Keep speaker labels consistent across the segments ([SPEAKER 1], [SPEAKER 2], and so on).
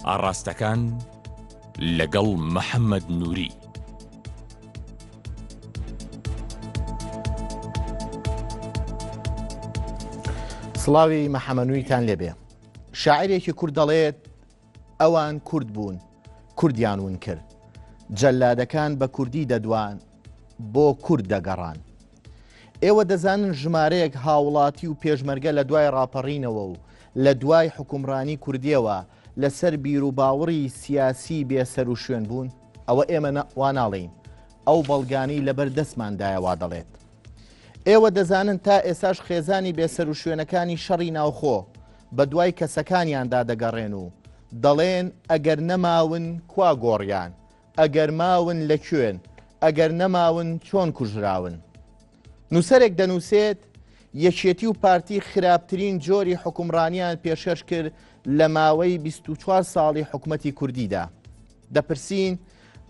[SPEAKER 1] ئاڕاستەکان لەگەڵ محەممەد نووری.
[SPEAKER 2] سڵاوی مەحەمەنوویتان لێبێ شاعرێکی کورد دەڵێت ئەوان کورد بوون کوردیان ون کرد جەلادەکان بە کوردی دەدوان بۆ کورد دەگەڕان ئێوە دەزانن ژمارەیەک هاوڵاتی و پێشمەرگە لە دوای ڕاپەڕینەوە و لە دوای حوکمڕانی کوردیەوە لەسەر بیروباوڕی سیاسی بێ سەروشوێن بوون؟ ئەوە ئێمە وا ناڵێین، ئەو بەڵگانەی لەبەر دەستماندایە وا دەڵێت. ئێوە دەزانن تا ئێساش خێزانی بێ سەروشوێنەکانی شەڕی ناوخۆ بە دوای کەسەکانیاندا دەگەڕێن و دەڵێن ئەگەر نەماون کوا گۆڕیان، ئەگەر ماون لە کوێن، ئەگەر نەماون چۆن کوژراون؟ نووسەرێک دەنووسێت، یەکێتی و پارتی خراپترین جۆری حوکمڕانیان پێشکەش کرد لە ماوەی 24 ساڵی حکومەتی کوردیدا. دەپرسین،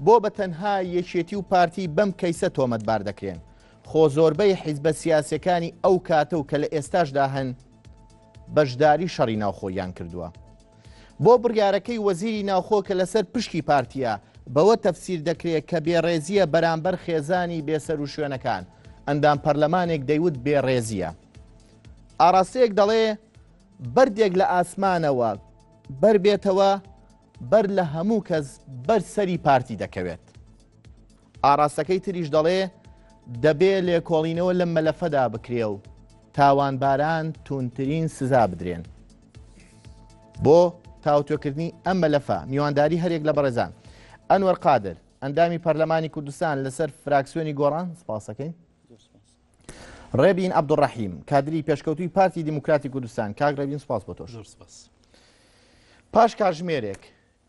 [SPEAKER 2] بۆ بە تەنها یەکێتی و پارتی بەم کەیسە تۆمەتبار دەکرێن؟ خۆ زۆربەی حیزبە سیاسیەکانی ئەو کاتە و کە لە ئێستاشدا هەن بەشداری شەڕی ناوخۆییان کردووە. بۆ بڕیارەکەی وەزیری ناوخۆ کە لەسەر پشکی پارتییە، بەوە تەفسیر دەکرێت کە بێڕێزییە بەرامبەر خێزانی بێسەروشوێنەکان، ئەندام پەرلەمانێک دەیوت بێڕێزییە. ئاڕاستەیەک دەڵێ بەردێک لە ئاسمانەوە بەربێتەوە بەر لە هەموو کەس بەر سەری پارتی دەکەوێت. ئاڕاستەکەی تریش دەڵێ دەبێ لێکۆڵینەوە لەم مەلەفەدا بکرێ و تاوانباران توندترین سزا بدرێن. بۆ تاوتوێکردنی ئەم مەلەفە میوانداری هەریەک لە بەڕێزان ئەنوەر قادر ئەندامی پەرلەمانی کوردستان لەسەر فراکسیۆنی گۆڕان سپاسەکەین ڕێبین عەبدولڕەحیم کادری پێشکەوتوی پارتی دیموکراتی کوردستان کاک ڕێبین سپاس بۆ تۆش پاش کاژمێرێک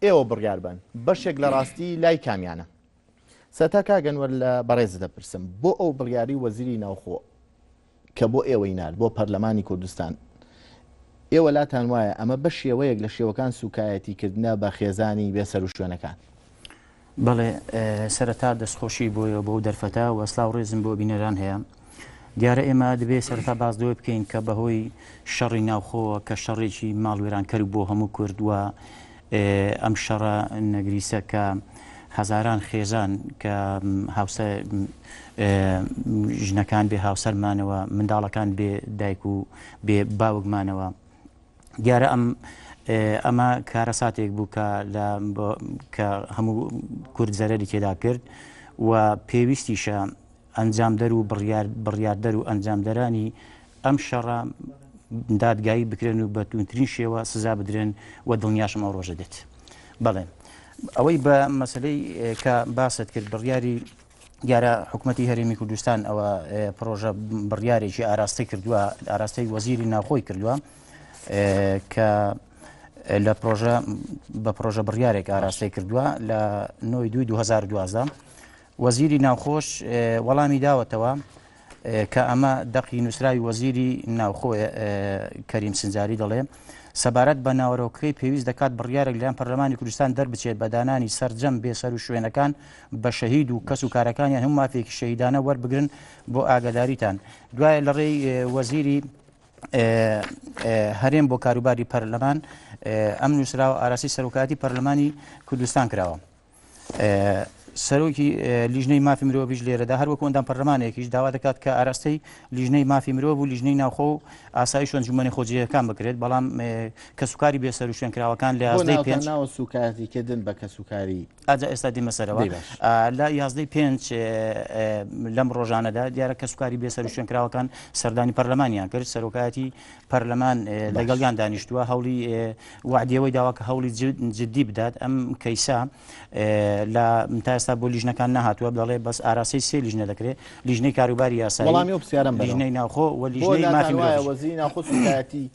[SPEAKER 2] ئێوە بڕیار بەن بەشێک لە ڕاستی لای کامیانە؟ سەرەتا کاک ئەنوەر لە بەڕێزت دەپرسم بۆ ئەو بڕیاری وەزیری ناوخۆ کە بۆ ئێوەی نارد بۆ پەرلەمانی کوردستان ئێوە لاتان وایە ئەمە بە شێوەیەک لە شێوەکان سوکایەتی کردنە بە خێزانی بێ سەروشوێنەکان؟
[SPEAKER 3] بەڵێ سەرەتا دەستخۆشی بۆیە بۆ دەرفەتە و سلاو ڕێزم بۆ بینەران هەیە. دیارە ئێمە دەبێ سەرەتا باس لەوە بکەین کە بەهۆی شەڕی ناوخۆوە کە شەڕێکی ماڵوێرانکەر بۆ هەموو کورد و ئەم شەڕە نەگریسە کە هەزاران خێزان کە هاوسە ژنەکان بێ هاوسەرمانەوە منداڵەکان بێ دایک و بێ باوکمانەوە دیارە ئەم ئەمە کارەساتێک بوو کە لە کە هەموو کورد زەرەری تێدا کرد و پێویستیشە ئەنجامدەر و بڕیار بڕیاردەر و ئەنجامدەرانی ئەم شەڕە دادگایی بکرێن و بە توندترین شێوە سزا بدرێن و دڵنیاشم ئەو ڕۆژە دێت. بەڵێ ئەوەی بە مەسلەی کە باست کرد بڕیاری دیارە حکوومەتتی هەرێمی کوردستان ئەوە پرۆژە بڕیارێکی ئاراستەی کردووە ئاراستەی وەزیری ناوخۆی کردووە کە لە پرۆژە بە پرۆژە بڕیارێک ئاراستەی کردووە لە 9 2012 وەزیری ناوخۆش وەڵامی داوەتەوە کە ئەمە دەقی نووسراوی وەزیری ناوخۆ کەریم سنجاری دەڵێ سەبارەت بە ناوەرۆکەکەی پێویست دەکات بڕیارێک لەلایەن پەرلەمانی کوردستان دەربچێت بە دانانی سەرجەم بێسەر و شوێنەکان بە شەهید و کەس و کارەکانیان هەموو مافێکی شەهیدانە وەربگرن بۆ ئاگاداریتان دوایە لە ڕێی وەزیری هەرێم بۆ کاروباری پەرلەمان ئەم نووسراوە ئاراسی سەرۆکایەتی پەرلەمانی کوردستان کراوە. سەرۆکی لیژنەی مافی مرۆڤیش لێرەدا هەروەکو ئەندام پەرلەمانێکیش داوا دەکات کە ئاراستەی لیژنەی مافی مرۆڤ و لیژنەی ناوخۆ و ئاسایش و ئەنجومەنی خۆجێیەکان بکرێت بەڵام کەسوکاری بێسەروشوێنکراوەکان لە یازدەی پێنج
[SPEAKER 2] ناوە سوکایەتیکردن بە کەسوکاری
[SPEAKER 3] ئاجا ئێستا دیمە سەرەوە لە یازدەی پێنج لەم ڕۆژانەدا دیارە کەسوکاری بێسەروشوێنکراوەکان سەردانی پەرلەمانیان کرد سەرۆکایەتی پەرلەمان لەگەڵیان دانیشتووە هەوڵی وەعدی ئەوەی داوە کە هەوڵی جدی بدات ئەم کەیسە لە تا ئێستا بۆ لیژنەکان نەهاتووە دەڵێ بەس ئاراستەی سێ لیژنە دەکرێت لیژنەی کاروباری یاسایی
[SPEAKER 2] وەڵامی ئەو پرسیارەم بەرەوە.
[SPEAKER 3] لیژنەی ناوخۆ و لیژنەی مافی مرۆڤ.
[SPEAKER 2] وەزیری ناوخۆ سوکایەتی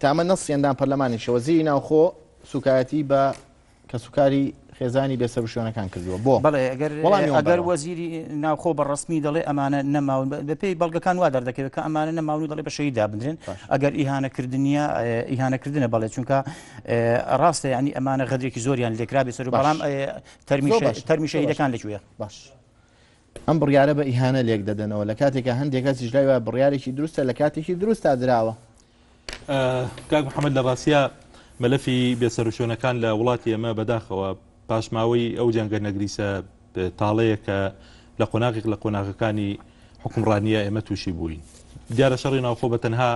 [SPEAKER 2] تامە نەسی ئەندام پەرلەمانیشە وەزیری ناوخۆ سوکایەتی بە کەسوکاری خێزانی بێسەروشوێنەکان کردووە بۆ؟
[SPEAKER 3] بەڵێ ئەگەر
[SPEAKER 2] وەڵامی ئەوەم
[SPEAKER 3] ئەگەر
[SPEAKER 2] بەرەوە.
[SPEAKER 3] وەزیری ناوخۆ بە ڕەسمی دەڵێ ئەمانە نەماون بەپێی بەڵگەکان وا دەردەکەوێت کە ئەمانە نەماون و دەڵێ بە شەهید دابنرێن
[SPEAKER 2] باش.
[SPEAKER 3] ئەگەر ئیهانەکردنیە ئیهانەکردنە بەڵێ چونکە ڕاستە یعنی ئەمانە غەدرێکی زۆریان لێکرا بێ سەر
[SPEAKER 2] باش.
[SPEAKER 3] بەڵام تەرمی
[SPEAKER 2] زۆر باش.
[SPEAKER 3] تەرمی
[SPEAKER 2] زۆر باش.
[SPEAKER 3] شەهیدەکان لەکوێیە؟
[SPEAKER 2] باش. ئەم بڕیارە بە ئیهانە لێک دەدەنەوە لە کاتێکا هەندێک کەسیش لای وایە بڕیارێکی دروستە لە کاتێکی دروستا دراوە.
[SPEAKER 4] کاک محەممەد لە ڕاستیا مەلەفی بێسەروشوێنەکان لە وڵاتی ئێمە بەداخەوە پاشماوەی ئەو جەنگە نەگریسە تاڵەیە کە لە قۆناغێک لە قۆناغەکانی حوکمڕانییە ئێمە تووشی بووین. دیارە شەڕی ناوخۆ بە تەنها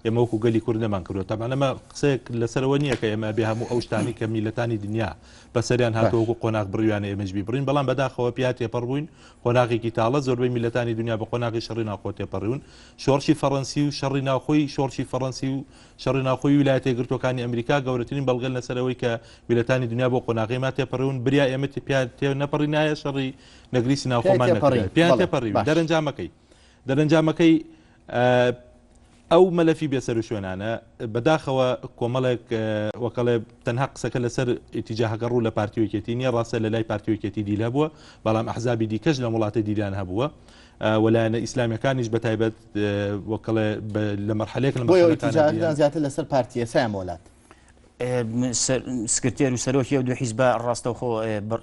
[SPEAKER 4] ئێمە وەکو گەلی کورد نەمان کردووە. تەبعەن ئەمە قسەیەک لەسەرەوە نییە کە ئێمە ئەبێ هەموو ئەو شتانەی کە میللەتانی دنیا بەسەریان هاتووە وەکو قۆناغ بڕیویانە ئێمەش بیبڕین، بەڵام بەداخەوە پیا تێپەڕ بووین. قۆناغێکی تاڵە، زۆربەی میللەتانی دنیا بە قۆناغی شەڕی ناوخۆ تێپەڕیون. شۆڕشی فەڕەنسی و شەڕی ناوخۆی شۆڕشی فەڕەنسی و شەڕی ناوخۆی ویلایەتە یەکگرتووەکانی ئەمریکا گەورەترین بەڵگەن لەسەر ئەوەی کە میللەتانی دنیا بۆ قۆناغەی ما تێپەڕیون، بریا ئێمە پیا تێ نەپەڕینایە شەڕی نەگریسی ناوخۆمان نەکرایە پێیان تێپەڕیوین. دەرەنجامەکەی دەرەنجامەکەی ئەو مەلەفی بێسەروشوێنانە بەداخەوە کۆمەڵێک وەکەڵێ تەنها قسەکە لەسەر ئیتیجاهەکە ڕوو لە پارتی یەکێتی نییە ڕاستە لە لای پارتی یەکێتی دیل هەبووە بەڵام ئەحزابی دیکەش لەم وڵاتە دیلیان هەبووە وەلایەنە ئیسلامیەکانیش بە تایبەت وەکەڵێ لە مەرحەلێک لە
[SPEAKER 2] مەرحەلەکان زیاتر لەسەر پارتیە سایان مۆلات.
[SPEAKER 3] سکرتێر و سەرۆکی ئەو دوو حیزبە ڕاستەوخۆ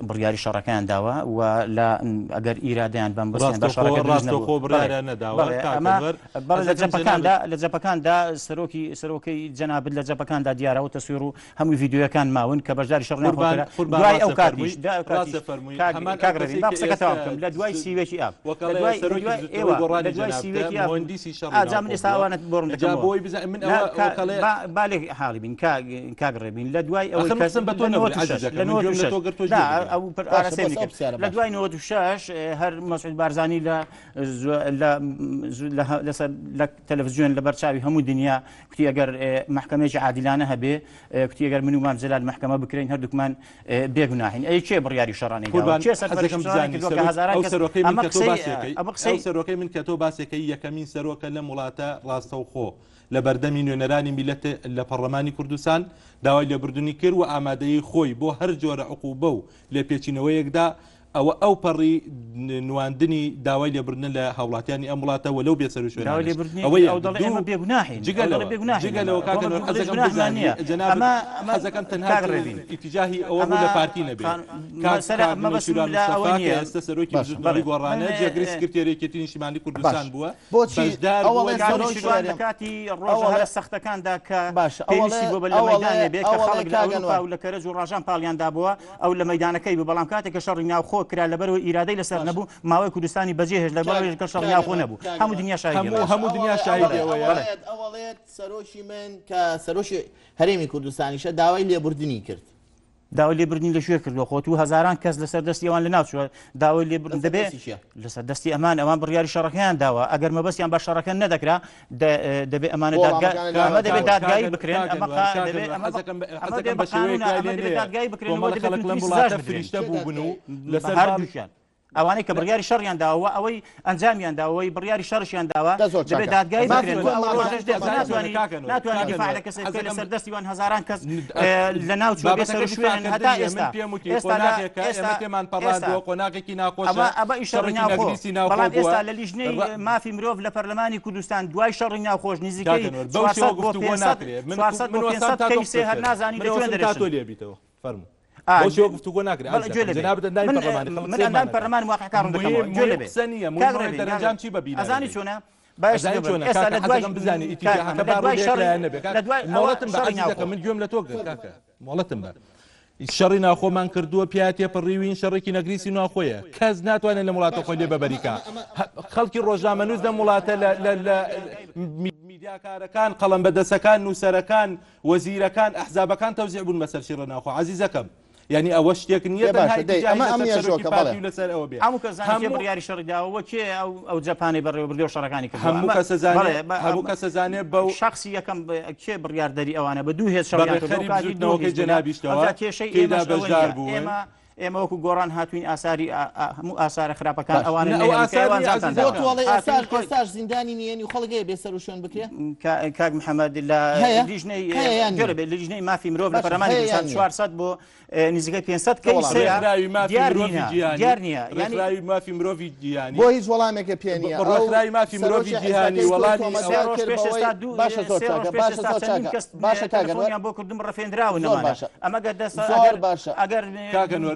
[SPEAKER 3] بڕیاری شەڕەکەیان داوە و لە ئەگەر ئیرادەیان بەم بەستیان بە شەڕەکە دروست
[SPEAKER 4] نەبوو. ڕاستەوخۆ بڕیاریان نەداوە
[SPEAKER 3] بەڵێ، ئەمە بەڵێ لە جەپەکاندا لە جەپەکاندا سەرۆکی سەرۆکەی جەنابت لە جەپەکاندا دیارە و تەسویر و هەموو ڤیدیۆیەکان ماون کە بەشداری شەڕ ناوخۆ
[SPEAKER 4] قوربان
[SPEAKER 3] کرا.
[SPEAKER 4] قوربان
[SPEAKER 3] دوای ئەو
[SPEAKER 4] ڕاستە
[SPEAKER 3] کاتیش
[SPEAKER 4] فەرمووی
[SPEAKER 3] دوای ئەو کاتیش
[SPEAKER 4] ڕاستە فەرمووی
[SPEAKER 3] کاک
[SPEAKER 4] هەمان ئەو
[SPEAKER 3] کاک ڕێبین
[SPEAKER 4] کەسەی
[SPEAKER 3] با
[SPEAKER 4] کە
[SPEAKER 3] قسەکە تەواو
[SPEAKER 4] ئێستا
[SPEAKER 3] بکەم لە دوای 31 ئاب لە
[SPEAKER 4] وەکەڵێ
[SPEAKER 3] دوای لە
[SPEAKER 4] سەرۆکی
[SPEAKER 3] دوای
[SPEAKER 4] بزوتنەوەی
[SPEAKER 3] ئێوە لە
[SPEAKER 4] گۆڕانی
[SPEAKER 3] دوای
[SPEAKER 4] جەنابتە
[SPEAKER 3] 31 ئاب
[SPEAKER 4] موهەندیسی شەڕی
[SPEAKER 3] ئا جا من
[SPEAKER 4] ناوخۆ
[SPEAKER 3] ئێستا
[SPEAKER 4] بووە
[SPEAKER 3] ئەوانەت بۆ ڕوون
[SPEAKER 4] جا
[SPEAKER 3] دەکەمەوە
[SPEAKER 4] بۆی بزانم من
[SPEAKER 3] نا
[SPEAKER 4] ئەوە
[SPEAKER 3] کا
[SPEAKER 4] وەکەڵێ
[SPEAKER 3] با با لێک حاڵی بین کاک کاک ڕێبین لە دوای ئەوەی
[SPEAKER 4] ئەخر من
[SPEAKER 3] کە
[SPEAKER 4] قسەم بە تۆ
[SPEAKER 3] لە
[SPEAKER 4] نەبڕی
[SPEAKER 3] 96
[SPEAKER 4] عەزیزەکەم
[SPEAKER 3] لە
[SPEAKER 4] من گوێم لە
[SPEAKER 3] 96
[SPEAKER 4] تۆ گرت تۆش
[SPEAKER 3] نا
[SPEAKER 4] گوێ بگرە
[SPEAKER 3] ئەو پر
[SPEAKER 2] باشە
[SPEAKER 3] ئاراسەی
[SPEAKER 2] بەس ئەو
[SPEAKER 3] کرد
[SPEAKER 2] پرسیارە
[SPEAKER 3] لە
[SPEAKER 2] باشە
[SPEAKER 3] دوای 96 هەر مەسعود بارزانی لە لە لە لەسەر لە تەلەفزیۆن لە بەرچاوی هەموو دنیا کوتی ئەگەر مەحکەمەیەکی عادیلانە هەبێ کوتی ئەگەر من و مام جەلال مەحکەمە بکرێین هەردووکمان بێگوناحین ئەی کێ بڕیاری شەڕانەی داوە
[SPEAKER 4] قوربان
[SPEAKER 3] کێ سەرپەرشتی
[SPEAKER 4] حەزەکەم
[SPEAKER 3] شەڕانی
[SPEAKER 4] بزانی
[SPEAKER 3] کردووە کە
[SPEAKER 4] سەرۆک
[SPEAKER 3] هەزاران
[SPEAKER 4] ئەو
[SPEAKER 3] کەس
[SPEAKER 4] سەرۆکەی من
[SPEAKER 3] ئەمە
[SPEAKER 4] کە تۆ
[SPEAKER 3] قسەی
[SPEAKER 4] باسێکەی
[SPEAKER 3] ئەمە
[SPEAKER 4] ئەو
[SPEAKER 3] قسەی
[SPEAKER 4] سەرۆکەی من کە تۆ باسێکەی یەکەمین سەرۆکە لەم وڵاتە ڕاستەوخۆ لە بەردەمی نوێنەرانی میللەت لە پەڕلەمانی کوردستان داوای لێبوردنی کرد و ئامادەیی خۆی بۆ هەر جۆرە عقوبە و لێپێچینەوەیەکدا ئەوە ئەو پەڕی نواندنی داوای لێبوردنە لە هاوڵاتیانی ئەم وڵاتە و لەو
[SPEAKER 3] داوای
[SPEAKER 4] بێسەروشوێنانەش
[SPEAKER 3] لێبوردنی
[SPEAKER 4] ئەوە
[SPEAKER 3] کرد
[SPEAKER 4] یەک
[SPEAKER 3] ئەو دەڵێ
[SPEAKER 4] دوو
[SPEAKER 3] ئێمە بێگوناحین
[SPEAKER 4] جگە
[SPEAKER 3] ئەو دەڵێ
[SPEAKER 4] لەوە
[SPEAKER 3] بێگوناحین
[SPEAKER 4] جگە
[SPEAKER 3] ئێمە
[SPEAKER 4] لەوە
[SPEAKER 3] خۆ
[SPEAKER 4] کاکە
[SPEAKER 3] ئەمە
[SPEAKER 4] نۆر
[SPEAKER 3] دوو دڵێ
[SPEAKER 4] حەزەکەم
[SPEAKER 3] گوناحمان
[SPEAKER 4] بزانی
[SPEAKER 3] نییە
[SPEAKER 4] جەنابت
[SPEAKER 3] ئەمە ئەمە
[SPEAKER 4] حەزەکەم تەنها
[SPEAKER 3] کاک ڕێبین
[SPEAKER 4] ئیتیجاهی ئەوە
[SPEAKER 3] ئەمە
[SPEAKER 4] ڕوو لە پارتی نەبێ
[SPEAKER 3] خان
[SPEAKER 4] کاک
[SPEAKER 3] مەسەلە
[SPEAKER 4] کاک
[SPEAKER 3] مەبەستم
[SPEAKER 4] نەوشیروان
[SPEAKER 3] لە ئەوە
[SPEAKER 4] مستەفا کە
[SPEAKER 3] نییە
[SPEAKER 4] ئێستا سەرۆکی
[SPEAKER 2] باشە
[SPEAKER 4] بزوتنەوەی
[SPEAKER 3] بەڵێ
[SPEAKER 4] گۆڕانە
[SPEAKER 3] من
[SPEAKER 4] جێگری سکرتێری یەکێتی نیشتیمانی کوردستان
[SPEAKER 2] باش
[SPEAKER 4] بووە
[SPEAKER 2] بۆچی
[SPEAKER 4] بەشدار
[SPEAKER 2] ئەوەڵێ
[SPEAKER 4] بووە
[SPEAKER 3] کاک
[SPEAKER 2] سەرۆکی
[SPEAKER 3] نەوشیروان لە
[SPEAKER 2] هەرێم
[SPEAKER 3] کاتی ڕۆژە
[SPEAKER 2] ئەوەڵێ
[SPEAKER 3] هەرە سەختەکاندا کە
[SPEAKER 2] باشە
[SPEAKER 3] پێویستی
[SPEAKER 2] ئەوەڵێ
[SPEAKER 3] بووە بە لە
[SPEAKER 2] ئەوەڵێ
[SPEAKER 3] مەیدانێ بێ کە
[SPEAKER 2] ئەوەڵێ
[SPEAKER 3] خەڵک لە
[SPEAKER 2] کاک
[SPEAKER 3] ئەوروپا
[SPEAKER 2] ئەنوەر
[SPEAKER 3] و لە کەرەج و ڕاژان پاڵیان دابووە ئەو لە مەیدانەکەی بوو بەڵام کاتێک کە شەڕی ناوخۆ کرا لەبەرئەوەی ئیرادەی لەسەر
[SPEAKER 2] باشە
[SPEAKER 3] نەبوو ماوەی کوردستانی بەجێهێشت
[SPEAKER 2] کاک
[SPEAKER 3] لەبەرئەوەی کە شەڕی
[SPEAKER 2] کاک
[SPEAKER 3] ناوخۆ
[SPEAKER 2] ئەنوەر
[SPEAKER 3] نەبوو
[SPEAKER 2] کاک
[SPEAKER 3] هەموو
[SPEAKER 2] ئەنوەر
[SPEAKER 3] دنیا شاهیدی
[SPEAKER 4] هەموو
[SPEAKER 3] ئەمەیە
[SPEAKER 4] هەموو دنیا
[SPEAKER 2] ئەوەڵێ
[SPEAKER 4] شاهیدی
[SPEAKER 2] ئەوەڵێ
[SPEAKER 4] ئەوەیە
[SPEAKER 3] بەڵێ
[SPEAKER 2] ئەوەڵێت ئەوەڵێت سەرۆکی من کە سەرۆکی هەرێمی کوردستانیشە داوای لێبوردنی کرد.
[SPEAKER 3] داوای لێبوردنی لە کوێ کردووە خۆ تو هەزاران کەس لەسەر دەستی ئەوان لەناو چووە داوای لێبوردن
[SPEAKER 2] لەسەر
[SPEAKER 3] دەبێ
[SPEAKER 2] دەستی کێ؟
[SPEAKER 3] لەسەر دەستی ئەمان ئەوان بڕیاری شەڕەکەیان داوە ئەگەر مەبەستیان بە شەڕەکە نەدەکرا دەبێ ئەمانە
[SPEAKER 2] بۆ
[SPEAKER 3] دادگا
[SPEAKER 2] وەڵامەکانە
[SPEAKER 3] ئەمە
[SPEAKER 2] لە
[SPEAKER 3] دەبێ
[SPEAKER 4] کاک
[SPEAKER 3] دادگایی
[SPEAKER 4] کاک
[SPEAKER 3] بکرێن
[SPEAKER 4] کاک
[SPEAKER 3] ئەمە
[SPEAKER 4] ئەنوەر
[SPEAKER 3] قا
[SPEAKER 4] کاک
[SPEAKER 3] دەبێ
[SPEAKER 4] ئەنوەر
[SPEAKER 3] ئەمە بە
[SPEAKER 4] حەزەکەم
[SPEAKER 3] ئەمە
[SPEAKER 4] حەزەکەم
[SPEAKER 3] دەبێ
[SPEAKER 4] بە
[SPEAKER 3] بە
[SPEAKER 4] شێوەیەک
[SPEAKER 3] قانونە
[SPEAKER 4] وای
[SPEAKER 3] ئەمە
[SPEAKER 4] لێ
[SPEAKER 3] دەبێ
[SPEAKER 4] نەیە
[SPEAKER 3] دادگایی بکرێن و
[SPEAKER 4] کۆمەڵە
[SPEAKER 3] دەبێ
[SPEAKER 4] خەڵک لەم
[SPEAKER 3] توندترین سزاش
[SPEAKER 4] وڵاتە
[SPEAKER 3] بدرێن
[SPEAKER 4] فریشتە
[SPEAKER 2] کێ
[SPEAKER 4] بووبن و
[SPEAKER 2] دادگایی؟
[SPEAKER 4] لەسەر باڵ
[SPEAKER 3] هەردووکیان ئەوانەی کە بڕیاری شەڕیان داوە و ئەوەی ئەنجامیان داوە و بڕیاری شەڕشیان داوە
[SPEAKER 2] دە زۆر
[SPEAKER 3] دەبێت
[SPEAKER 2] چاکە.
[SPEAKER 3] دادگایی
[SPEAKER 2] مافی
[SPEAKER 3] بکرێن و
[SPEAKER 2] تۆ
[SPEAKER 3] ئەو
[SPEAKER 2] مامە.
[SPEAKER 3] ڕۆژەش دێت
[SPEAKER 4] ئەزانی
[SPEAKER 3] ناتوانی
[SPEAKER 4] چۆنە کاکە نور،
[SPEAKER 3] ناتوانی
[SPEAKER 4] کاکە
[SPEAKER 3] دیفاع
[SPEAKER 4] نور،
[SPEAKER 3] لە کەسێک بکەی
[SPEAKER 4] حەزەکەم
[SPEAKER 3] لەسەر دەستی وان هەزاران کەس
[SPEAKER 4] ن-
[SPEAKER 3] لە ناو چووە بێ
[SPEAKER 4] بابەتەکە
[SPEAKER 3] سەر و شوێنن
[SPEAKER 4] دیفاعکردن
[SPEAKER 3] هەتا
[SPEAKER 4] نییە. من
[SPEAKER 3] ئێستا
[SPEAKER 4] پێم وتی
[SPEAKER 3] ئێستا لە
[SPEAKER 4] قۆناغێکە
[SPEAKER 3] ئێستا
[SPEAKER 4] ئێمە تێمان
[SPEAKER 3] ئێستا
[SPEAKER 4] پەڕاندووە قۆناغێکی ناخۆشە
[SPEAKER 3] ئەمە ئەمە ئی شەڕی
[SPEAKER 4] شەڕێکی
[SPEAKER 3] ناوخۆ
[SPEAKER 4] نەگریسی ناوخۆ
[SPEAKER 3] بەڵام
[SPEAKER 4] بووە
[SPEAKER 3] ئێستا لە لیژنەی
[SPEAKER 4] ڕ-
[SPEAKER 3] مافی مرۆڤ لە پەرلەمانی کوردستان دوای شەڕی ناوخۆش نزیکەی
[SPEAKER 4] کاکە نور، بەو شێوە
[SPEAKER 3] 400 بۆ
[SPEAKER 4] گفتوگۆ
[SPEAKER 3] 500
[SPEAKER 4] ناکرێ من
[SPEAKER 3] 400
[SPEAKER 4] من
[SPEAKER 3] بۆ
[SPEAKER 4] وەستام
[SPEAKER 3] 500
[SPEAKER 4] تا تۆ
[SPEAKER 3] کەیسێ
[SPEAKER 4] قسە
[SPEAKER 3] هەر
[SPEAKER 4] بکەی.
[SPEAKER 3] نازانی
[SPEAKER 4] من
[SPEAKER 3] لە کوێن
[SPEAKER 4] وەستام تا
[SPEAKER 3] دەرێشن
[SPEAKER 4] تۆ لێ بیتەوە فەرموو
[SPEAKER 3] ئا،
[SPEAKER 4] بەو شێوە گفتوگۆ ناکرێ
[SPEAKER 3] بەڵێ گوێ
[SPEAKER 4] عەزیزەکەم
[SPEAKER 3] لێ بێ.
[SPEAKER 4] جەنابت ئەندامی
[SPEAKER 3] من
[SPEAKER 4] پەرلەمانی خەڵک
[SPEAKER 3] من
[SPEAKER 4] سەیرمان
[SPEAKER 3] ئەندامی
[SPEAKER 4] ئەکا.
[SPEAKER 3] پەرلەمان واقعەکان ڕوون دەکەمەوە
[SPEAKER 4] مهم
[SPEAKER 3] گوێ لێ
[SPEAKER 4] مهم
[SPEAKER 3] بێ
[SPEAKER 4] قسە نییە
[SPEAKER 3] کاک
[SPEAKER 4] مهم ئەوەیە
[SPEAKER 3] ڕێبین کاک
[SPEAKER 4] دەرەنجام چی بە بینەرە
[SPEAKER 3] ئەزانی
[SPEAKER 4] دەی.
[SPEAKER 3] چۆنە باش
[SPEAKER 4] ئەزانی چۆنە
[SPEAKER 3] ئێستا
[SPEAKER 4] کاکە
[SPEAKER 3] لە دوای
[SPEAKER 4] حەزەکەم بزانی
[SPEAKER 3] کاک
[SPEAKER 4] ئیتیجاهەکە
[SPEAKER 3] لە
[SPEAKER 4] با
[SPEAKER 3] دوای
[SPEAKER 4] ڕوو لە یەک
[SPEAKER 3] شەڕی
[SPEAKER 4] لایەن نەبێ کاک
[SPEAKER 3] لە دوای ئەوە
[SPEAKER 4] مۆڵەتم بە
[SPEAKER 3] شەڕی
[SPEAKER 4] عەزیزەکەم
[SPEAKER 3] ناوخۆ
[SPEAKER 4] من گوێم لە تۆ گرت کاکە مۆڵەتم بە شەڕی ناوخۆمان کردووە پیا تێپەڕیوین شەڕێکی نەگریسی ناوخۆیە کەس ناتوانێت لەم وڵاتە خۆی لێ بەبەریکا خەڵکی ڕۆژنامەنووس لەم وڵاتە لە لە لە میدیاکارەکان قەڵەم بەدەسەکان نووسەرەکان وەزیرەکان ئەحزابەکان تەوزیع بوون بەسەر شیڕە ناوخۆ عەزیزەکەم یعنی ئەوە شتێک نییە
[SPEAKER 2] ئێ
[SPEAKER 4] تەنها
[SPEAKER 2] باشە دەی
[SPEAKER 4] ئیتیجاهی
[SPEAKER 2] ئەمە ئەم
[SPEAKER 4] لەسەر سەرۆکی
[SPEAKER 2] مێژووەکە
[SPEAKER 4] پارتی
[SPEAKER 2] بەڵێ
[SPEAKER 4] و لەسەر ئەوە بێ
[SPEAKER 3] هەموو کەس زانێ کێ
[SPEAKER 4] هەموو
[SPEAKER 3] بڕیاری شەڕی داوە و کێ ئەو ئەو جەپانەی بەڕێوەبردووە و شەڕەکانی کردووە
[SPEAKER 4] هەموو
[SPEAKER 3] ئەمە
[SPEAKER 4] کەس ئەزانێ
[SPEAKER 3] بەڵێ بە-
[SPEAKER 4] هەموو کەس ئەزانێ بەو
[SPEAKER 3] شخصی یەکەم کێ بڕیاردەری ئەوانە بە دوو هێز
[SPEAKER 4] بە
[SPEAKER 3] شەڕیان کردووە
[SPEAKER 4] ڕێکخەری
[SPEAKER 3] کاتی دوو
[SPEAKER 4] بزووتنەوەکەی
[SPEAKER 3] هیز بوونە
[SPEAKER 4] جەنابیشتەوە
[SPEAKER 3] ئەوجا کێشەی
[SPEAKER 4] تێیدا
[SPEAKER 3] ئێمەش ئەوە
[SPEAKER 4] بەشدار
[SPEAKER 3] نییە
[SPEAKER 4] بوون
[SPEAKER 3] ئێمە ئێمە وەکو گۆڕان هاتوین ئاساری هەموو ئاسارە خراپەکان
[SPEAKER 2] باش.
[SPEAKER 3] ئەوانە
[SPEAKER 4] نە، ئەو
[SPEAKER 3] نەهێڵین کە
[SPEAKER 4] ئاسار
[SPEAKER 3] ئێوە
[SPEAKER 4] نییە
[SPEAKER 3] ئەنجامتان
[SPEAKER 4] عەزیزەکەم.
[SPEAKER 2] بۆ
[SPEAKER 3] داوە
[SPEAKER 2] تۆڵێ ئێستاش
[SPEAKER 3] هاتوین کۆی
[SPEAKER 2] ئێستاش زیندانی نییە و خەڵک هەیە بێ سەر و شوێن بکرێ
[SPEAKER 3] کاک محەممەد لە
[SPEAKER 2] هەیە
[SPEAKER 3] لیژنەی
[SPEAKER 2] هەیە یان
[SPEAKER 3] گوێ
[SPEAKER 2] نییە؟
[SPEAKER 3] لێ بێ، لە لیژنەی مافی مرۆڤ لە
[SPEAKER 2] باشە
[SPEAKER 3] پەرلەمانی
[SPEAKER 2] هەیە
[SPEAKER 3] کوردستان
[SPEAKER 2] یان نییە؟
[SPEAKER 3] 400 بۆ نزیکەی 500
[SPEAKER 2] کە
[SPEAKER 3] کەیس
[SPEAKER 2] وەڵام
[SPEAKER 3] هەیە
[SPEAKER 4] ڕێکخراوی مافی
[SPEAKER 3] دیار
[SPEAKER 4] مرۆڤی
[SPEAKER 3] نییە
[SPEAKER 4] جیهانی
[SPEAKER 3] دیار نییە یعنی
[SPEAKER 4] ڕێکخراوی مافی مرۆڤی جیهانی
[SPEAKER 2] بۆ هیچ وەڵامێکە پێ نییە
[SPEAKER 4] بە
[SPEAKER 2] ئەو
[SPEAKER 4] ڕێکخراوی مافی مرۆڤی
[SPEAKER 2] سەرۆکی
[SPEAKER 4] جیهانی
[SPEAKER 2] حیزبەکەی تۆی
[SPEAKER 4] وەڵامی
[SPEAKER 2] تۆمەتبار
[SPEAKER 3] سێ ڕۆژ
[SPEAKER 2] کرد
[SPEAKER 3] پێش
[SPEAKER 2] بەوەی
[SPEAKER 3] ئێستا دوو
[SPEAKER 2] باشە زۆر
[SPEAKER 3] سێ ڕۆژ
[SPEAKER 2] چاکە
[SPEAKER 3] پێش
[SPEAKER 2] باشە
[SPEAKER 3] ئێستا
[SPEAKER 2] زۆر
[SPEAKER 3] چەندین
[SPEAKER 2] چاکە
[SPEAKER 3] کەس
[SPEAKER 2] باشە کاک ئەنوەر
[SPEAKER 3] تەلەفۆنیان بۆ کردم ڕفێندراون
[SPEAKER 2] زۆر
[SPEAKER 3] ئەمانە
[SPEAKER 2] باشە
[SPEAKER 3] ئەمە گەر دەست
[SPEAKER 2] زۆر
[SPEAKER 3] ئەگەر
[SPEAKER 2] باشە
[SPEAKER 3] ئەگەر
[SPEAKER 4] کاک ئەنوەر.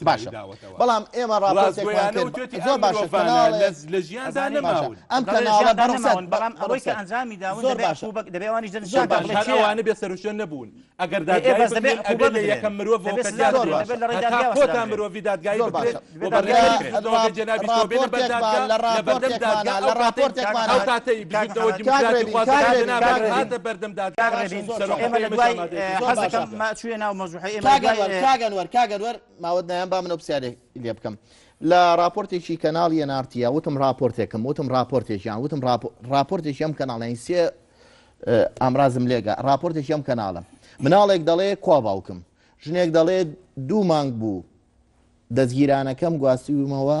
[SPEAKER 4] سزای
[SPEAKER 2] باشە
[SPEAKER 4] داوەتەوە.
[SPEAKER 2] بەڵام ئێمە ڕاپۆرتێکمان
[SPEAKER 4] ڕاستگۆیانە
[SPEAKER 2] کرد
[SPEAKER 4] وتوێتی
[SPEAKER 2] زۆر
[SPEAKER 4] ئەم
[SPEAKER 2] باشە
[SPEAKER 4] مرۆڤانە
[SPEAKER 2] کەناڵێ
[SPEAKER 4] لە ژیاندا
[SPEAKER 3] ئەزانی
[SPEAKER 2] باشە
[SPEAKER 4] نەماون.
[SPEAKER 2] ئەم
[SPEAKER 3] دەڵێ لە
[SPEAKER 2] کەناڵە
[SPEAKER 3] ژیاندا
[SPEAKER 2] بەڕوخسەت
[SPEAKER 3] نەماون بەڵام ئەوەی کە
[SPEAKER 2] بەڕوخسەت
[SPEAKER 3] ئەنجامی داون
[SPEAKER 2] زۆر
[SPEAKER 3] دەبێ
[SPEAKER 2] باشە
[SPEAKER 3] عقوبە دەبێ ئەوانیش
[SPEAKER 2] زۆر
[SPEAKER 3] دەستنیشان
[SPEAKER 2] باشە
[SPEAKER 3] بکرێن
[SPEAKER 4] هەر
[SPEAKER 3] کێیە
[SPEAKER 4] ئەوانە بێ سەروشوێن نەبوون ئەگەر
[SPEAKER 3] ئێ
[SPEAKER 4] دادگایی
[SPEAKER 3] بەس دەبێ
[SPEAKER 4] بکرێن
[SPEAKER 3] عقوبە
[SPEAKER 4] ئەبێ لە
[SPEAKER 3] بدرێن
[SPEAKER 4] یەکەم مرۆڤەوە
[SPEAKER 3] دەبێ
[SPEAKER 4] کە
[SPEAKER 3] سزا
[SPEAKER 4] دیار
[SPEAKER 2] زۆر
[SPEAKER 3] بدرێن
[SPEAKER 4] بێت
[SPEAKER 3] دەبێت
[SPEAKER 2] باشە
[SPEAKER 3] لە ڕێی
[SPEAKER 4] هەتا
[SPEAKER 3] دادگاوە سزا
[SPEAKER 4] کۆتا
[SPEAKER 3] بدرێن
[SPEAKER 4] مرۆڤی دادگایی
[SPEAKER 2] زۆر
[SPEAKER 4] بکرێت
[SPEAKER 2] باشە
[SPEAKER 4] و
[SPEAKER 3] دەبێت
[SPEAKER 4] بە
[SPEAKER 2] لە
[SPEAKER 3] دادگایی
[SPEAKER 4] ڕێکاری
[SPEAKER 3] بکرێن
[SPEAKER 4] بزوتنەوەکەی جەنابیشەوە بێنە بەر
[SPEAKER 2] ڕاپۆرتێکمان
[SPEAKER 4] دادگا
[SPEAKER 2] لە
[SPEAKER 4] لە بەردەم دادگا
[SPEAKER 2] ڕاپۆرتێکمانە لە
[SPEAKER 4] ئەو کاتەی
[SPEAKER 2] ڕاپۆرتێکمانە
[SPEAKER 4] ئەو کاتەی
[SPEAKER 3] کاک
[SPEAKER 4] بزوتنەوە
[SPEAKER 3] محەممەد
[SPEAKER 2] کاک
[SPEAKER 4] دیموکراتی
[SPEAKER 2] ڕێبین کاک
[SPEAKER 4] خوازەکان
[SPEAKER 2] ڕێبین
[SPEAKER 4] جەنابت
[SPEAKER 2] کاک
[SPEAKER 3] کاک
[SPEAKER 2] ڕێبین
[SPEAKER 3] ڕێبین
[SPEAKER 4] هاتە بەردەم دادگا
[SPEAKER 3] کاک
[SPEAKER 2] باشە
[SPEAKER 3] ڕێبین
[SPEAKER 2] زۆر
[SPEAKER 4] سەرۆکەکەی
[SPEAKER 3] ئێمە لە
[SPEAKER 4] ئێمەش
[SPEAKER 3] دوای
[SPEAKER 4] ئامادەیە
[SPEAKER 2] زۆر
[SPEAKER 3] حەز
[SPEAKER 2] باشە
[SPEAKER 3] دەکەم ما چووە ناو مەوزوعی ئێمە لە
[SPEAKER 2] کاک
[SPEAKER 3] دوای
[SPEAKER 2] ئەنوەر کاک ئەنوەر کاک ئەنوەر ماوەت نایەم با منەوە پرسیارێک لێ بکەم لە ڕاپۆرتێکی کەناڵی NRT وتم ڕاپۆرتێکم وتم ڕاپۆرتێکیان وتم ڕاپۆرتێکی ئەم کەناڵیان سێ ئامرازم لێگە ڕاپۆرتێکی ئەم کەناڵە مناڵێک دەڵێ کوا باوکم ژنێک دەڵێ دوو مانگ بوو دەستگیرانەکەم گواستویمەوە.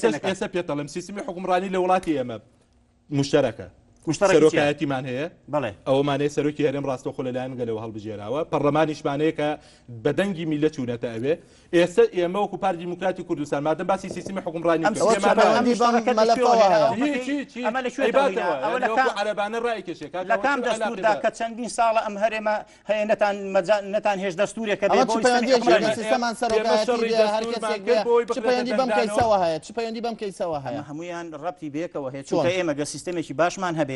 [SPEAKER 3] سیستەمەکە.
[SPEAKER 4] ئێستا پێت دەڵێم سیستمی حوکمڕانی لە وڵاتی ئێمە مشتەرەکە.
[SPEAKER 3] مشتەرەکی چییە؟
[SPEAKER 4] سەرۆکایەتیمان هەیە.
[SPEAKER 3] بەڵێ.
[SPEAKER 4] ئەوەمان هەیە سەرۆکی هەرێم ڕاستەوخۆ لەلایەن گەلەوە هەڵبژێراوە. پەڕلەمانیشمان هەیە کە بە دەنگی میللەت چوونەتە ئەوێ. ئێستا ئێمە وەکو پارتی دیموکراتی کوردستان مادەم باسی سیستمی حوکمڕانی
[SPEAKER 3] ئەم
[SPEAKER 4] کرد،
[SPEAKER 2] ئەوە چ
[SPEAKER 4] پێمان
[SPEAKER 3] سیستەمە، ئەم
[SPEAKER 2] پەیوەندی بەم
[SPEAKER 3] مشتەرەکە لە کوێوە
[SPEAKER 2] مەلەفەوە
[SPEAKER 3] هێنا؟
[SPEAKER 2] هەیە؟
[SPEAKER 3] ئەوە
[SPEAKER 4] هیچ، هیچ، هیچ.
[SPEAKER 3] ئەمە لە
[SPEAKER 4] ئەی
[SPEAKER 3] کوێتەوە هێنا؟
[SPEAKER 4] باتەوە.
[SPEAKER 3] ئەوە
[SPEAKER 4] یعنی
[SPEAKER 3] لە
[SPEAKER 4] وەکو
[SPEAKER 3] کام
[SPEAKER 4] عەرەبانە ڕایکێشێ. کاکە
[SPEAKER 3] لە
[SPEAKER 4] ئەوە
[SPEAKER 3] کام
[SPEAKER 4] چ عەلاقەی
[SPEAKER 3] دەستووردا
[SPEAKER 4] بە
[SPEAKER 3] کە چەندین ساڵە ئەم هەرێمە هەیە نەتان مەجا نەتان هێشت دەستوورێک هەبێ
[SPEAKER 2] ئەمە چ
[SPEAKER 3] بۆ ئیسلامی
[SPEAKER 2] پەیوەندیەکی
[SPEAKER 3] حوکمڕانی؟
[SPEAKER 2] لەگەڵ سیستەمان
[SPEAKER 4] ئێمە
[SPEAKER 2] سەرۆکایەتی
[SPEAKER 4] شەڕی
[SPEAKER 2] بێ هەر
[SPEAKER 4] دەستوورمان
[SPEAKER 2] کەسێک
[SPEAKER 4] کرد
[SPEAKER 2] بێ
[SPEAKER 4] بۆ ئەوەی
[SPEAKER 2] چ
[SPEAKER 4] بکرێتە
[SPEAKER 2] پەیوەندی بەم
[SPEAKER 4] دەنگدانەوە.
[SPEAKER 2] کەیسەوە هەیە؟ چ پەیوەندی بەم کەیسەوە هەیە؟
[SPEAKER 3] ئەمە هەموویان ڕەبتی بەیەکەوە هەیە
[SPEAKER 2] چۆن؟
[SPEAKER 3] چونکە ئێمە گەر سیستەمێکی باشمان هەبێ.